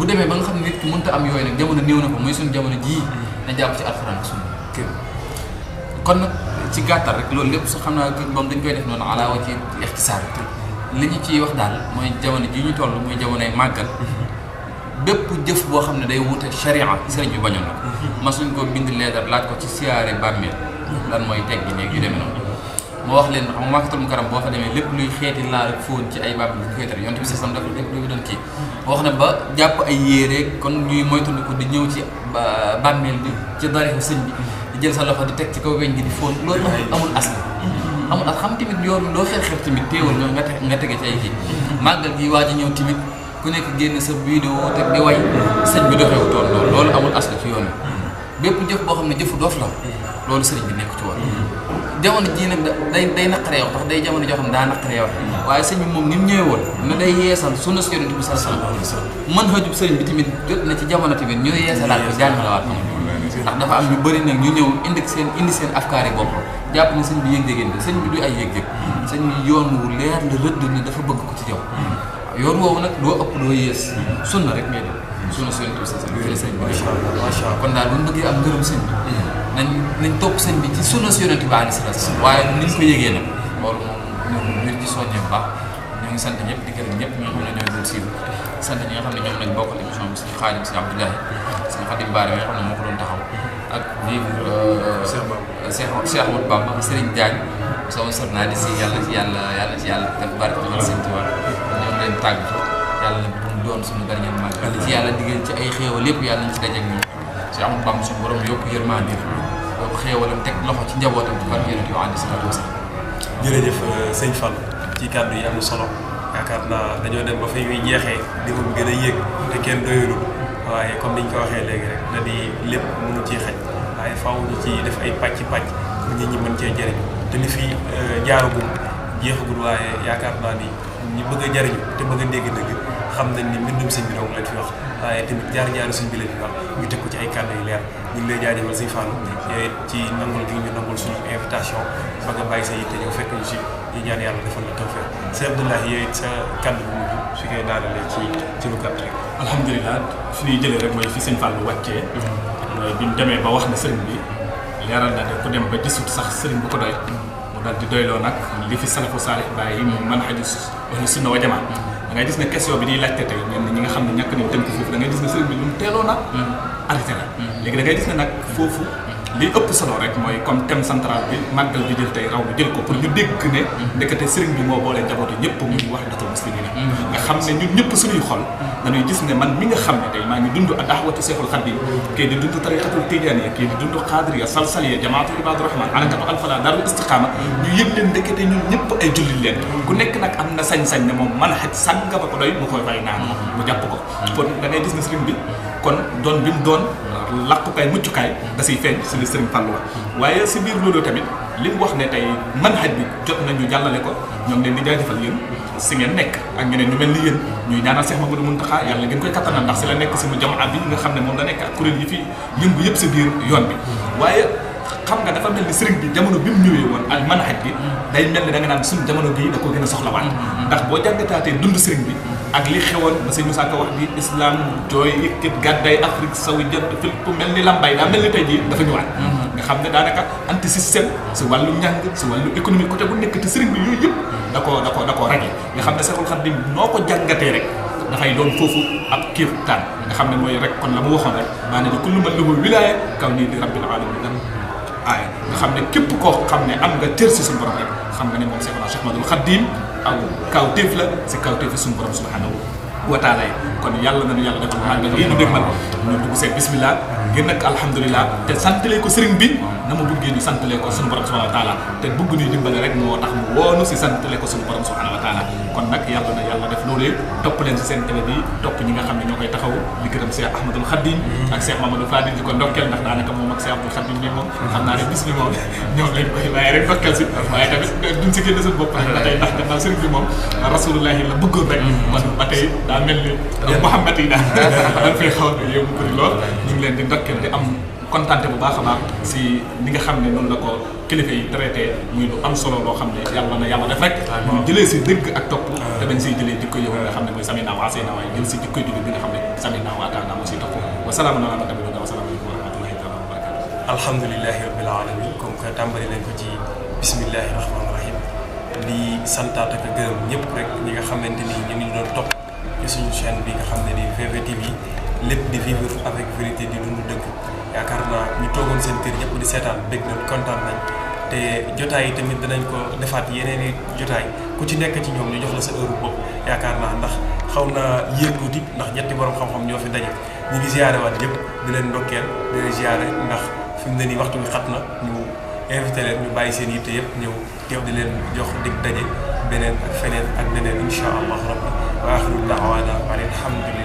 bu demee ba nga xam ne nit ki mënta am yooyu nag jamono néew na ko muy suñu jamono jii na jàpp ci alxuraan ak sunna kon nag ci gàttal rek loolu lépp su xam naa moom dañ koy def noonu ala wa ci ixtisaar li ñu ciy wax daal mooy jamono ji ñu toll muy jamonoy màggal bépp jëf boo xam ne day wuute sharia sëriñ bi bañoon na ma suñ ko bind leetar laaj ko ci siyaare bàmmeel lan mooy teggi néeg yu demee noonu moo wax leen xam Makkatul Mukarram boo fa demee lépp luy xeeti laal ak fóon ci ay bàmmeel ñu koy tere yonent bi sallallahu alayhi wasallam dafa lépp lu doon kii wax na ba jàpp ay yéere kon ñuy moytandiku di ñëw ci bàmmeel bi ci dariixu sëñ bi di jël sa loxo di teg ci kaw weñ gi di fóon loolu amul asla amul as xam tamit yoon loo xeex tamit teewul nga tege ci ay kii màggal gi waa ji ñëw tamit ku nekk génn sa vidéo teg di way sëñ bi doxewu toon loolu amul asla ci yoon bi bépp jëf boo xam ne jëfu doof la loolu sëriñ bi nekk ci woon jamono jii nag day naqaree wax ndax day jamono joo xam ne daa naqaree wax waaye sëñ bi moom ni mu ñëwee woon ne day yeesal sunna si yonent bi sallallahu alayhi wasallam mën xëjub sëriñ bi tamit jot na ci jamono tamit ñu yeesalaat ko jàngalawaat ko ndax dafa am ñu bëri nag ñu ñëw indi seen afkaar yi bopp jàpp ne sëñ bi yëg-yëgéen sëñ bi du ay yëg-yëg sëñ bi yoon wu leer la rëdd ne dafa bëgg ko ci yow yoon woowu nag doo ëpp doo yées sunna rek ngay def sunna si yonent bi sa fi la sëñ bi macha allah kon daal bu ñu bëggee am ngërëm sëñ bi nañ topp sëñ bi ci sunna si yonent bi alayhi salaam waaye ni ñu ko yëgee nag loolu moom ñu ci soññee bu baax ñoo ngi sant ñëpp di gërëm ñëpp ñoo xam ne ñoo doon siiw sant ñi nga xam ne ñoom lañ bokkal émission bi suñu Xaadim si Abdoulaye suñu Xaadim Baare nga xam ne moo ko doon taxaw ak Cheikh Ahmadou Bamba Serigne Diagne sama journaliste yi yàlla ci yàlla def barke ci seen Tuubaa ñoom leen tàgg yàlla na bu mu doon suñu dernier màggal ci yàlla diggéen ci ay xéewal lépp yàlla nañ ci dajeek ñoom Cheikh Ahmadou Bamba suñu borom yokk yërmande yokk xéewalam teg loxo ci njabootam ci barke Yonent bi alayhi salaatu wa salaam. jërëjëf sëñ Fall ci kàddu yi am na solo yaakaar naa dañoo dem ba fay muy jeexee di ko gën a yéeg te kenn doyulul waaye comme niñ ko waxee léegi rek da di lépp mënu ciy xaj waaye faaw ñu ci def ay pàcc pour nit ñi mën cee jëriñ te li fi jaaragul jeexagul waaye yaakaar naa ni ñi bëgg a jëriñu te bëgg a dégg dëgg xam nañ ni mbindum sëñ bi dong lañ fi wax waaye tamit jaar-jaaru sëñ bi lañ fi wax ñu teg ko ci ay kàddu yu leer ñu ngi lay jaajëfal sëñ Fall yooyu ci nangul gi ñu nangul suñu invitation ba nga bàyyi sa yitte ñëw fekk ñu si ñu ñaan yàlla defal la tawfeex sëñ Abdoulaye yooyu sa kàddu bu mujj su koy daanalee ci lu gàtt rek. alhamdulilah fi ñuy jëlee rek mooy fi sëñ Fall wàccee bi mu demee ba wax ne sëriñ bi leeral na ne ku dem ba gisut sax sëriñ bu ko doy mu dal di doyloo nag li fi salafu saalih bàyyi mu manhaju ahlu sunna wa jamaa da ngay gis ne question bi ñuy laajte tey ñenn ñi nga xam ne ñàkk nañ tënk foofu da ngay gis ne sëriñ bi lu mu teeloo nag arrêté la léegi da ngay gis ne nag foofu li ëpp solo rek mooy comme thème central bi màggal bi jël tey raw bi jël ko pour ñu dégg ne ndekete sëriñ bi moo boole njabootu ñëpp muy wahdatul muslimina nga xam ne ñun ñëpp suñuy xol dañuy gis ne man mi nga xam ne tey maa ngi dund da'watu Seexul Xadiim kii di dund tariqatul tijaaniya kii di dund xaadiriya salsaliya jamaatu ibaadu rahmaan alakatu alfala daarul istiqaama ñu yëg leen ndekete ñun ñëpp ay jullit leen ku nekk nag am na sañ-sañ ne moom man xaj sànga ba ko doy mu koy fay naan mu jàpp ko kon da ngay gis ne sëriñ bi kon doon bi mu doon làqukaay muccukaay da siy feeñ si li sëriñ Fallu la waaye si biir loolu tamit li mu wax ne tey manhaj bi jot nañu jàllale ko ñoom leen di jaajëfal yéen si ngeen nekk ak ñeneen ñu mel ni yéen ñuy ñaanal Cheikh Mamadou Mountakha yàlla ngeen koy kattanal ndax si la nekk si mu jamaa bi nga xam ne moom la nekk ak kuréel yi fi yëngu yëpp si biir yoon bi waaye xam nga dafa mel ni sëriñ bi jamono bi mu ñëwee woon ak manhaj bi day mel ni da nga naan suñu jamono bii da ko gën a soxlawaat ndax boo jàngataatee dund sëriñ bi ak li xewoon ba sëñ Moussa Ka wax di islam jooy yëkkit gàdday Afrique sawu jant fil ku mel ni lambay daa mel ni tey jii dafa ñëwaat nga xam ne daanaka anti système si wàllu njàng si wàllu économie côté bu nekk te sëriñ bi yooyu yëpp da koo réglé nga xam ne Seexul Xadiim noo ko jàngatee rek dafay doon foofu ab kéemtaan nga xam ne mooy rek kon la mu waxoon rek maa ne di kullu man lahu wilaaya kaw nii di rabbil alamin aaya nga xam ne képp koo xam ne am nga cër si suñu borom rek xam nga ne moom Seexul Ahmadul Xadiim aw kawtéef la si kawtéef suñu borom subhanahu wa taala kon yàlla nañu yàlla defal màggal yi ñu dégmal ñu dugg see bismillah ngir nag alhamdulilah te santalee ko sëriñ bi na ma bëggee ñu santalee ko suñu borom subhanahu wa taala te bëgg ñu dimbale rek moo tax mu woonu si santalee ko suñu borom subhanahu wa taala kon nag yàlla na yàlla def loolee topp leen si seen télé bi topp ñi nga xam ne ñoo koy taxaw di gërëm Cheikh Ahmadul Khadim ak Cheikh Mamadou Fadil di ko ndokkeel ndax daanaka moom ak Cheikh Abdoul Khadim bi moom xam naa ne bis bi moom ñoom lañ koy waaye rek ndokkeel si waaye tamit duñ si génn suñu bopp rek ba tey ndax gannaaw sëriñ bi moom rasulullahi la bëggoon rek kon ba tey daa mel ni Muhammad yi daal dañ fay xaw a yóbbu bëri lool ñu ngi leen di ndokkeel di am kontaan bu baax a baax si li nga xam ne noonu la ko kilifa yi traité muy lu am solo loo xam ne yàlla na yàlla def rek ñu jëlee si dëgg ak topp te bañ siy jëlee jikko yow nga xam ne mooy samina wa asina waaye jël si jikko jullit bi nga xam ne samina wa ataana moo siy topp wa salaamu ala man tabi'ana wa salaamu alaykum wa rahmatullahi taala wa barakatuh alhamdulilahi rabbil alamin comme que tàmbali nañ ko ci bismillahi rahmaani rahim di santaat ak gërëm ñëpp rek ñi nga xamante ni ñu ngi doon topp ci suñu chaîne bi nga xam ne di VVTV lépp di vivre avec vérité di dund dëgg yaakaar naa ñu toogoon seen kër ñëpp di seetaan bég nañ kontaan nañ te jotaay yi tamit dinañ ko defaat yeneen i jotaay ku ci nekk ci ñoom ñu jox la sa heure bopp yaakaar naa ndax xaw na yéeg tuuti ndax ñetti borom xam-xam ñoo fi daje ñu ngi ziare waat ñëpp di leen ndokkeel di leen ziare ndax fi mu ne nii waxtu bi xat na ñu invité leen ñu bàyyi seen yitte yëpp ñëw teew di leen jox dig daje beneen ak feneen ak beneen incha allah rabbi wa axiru daawaana alhamdulilah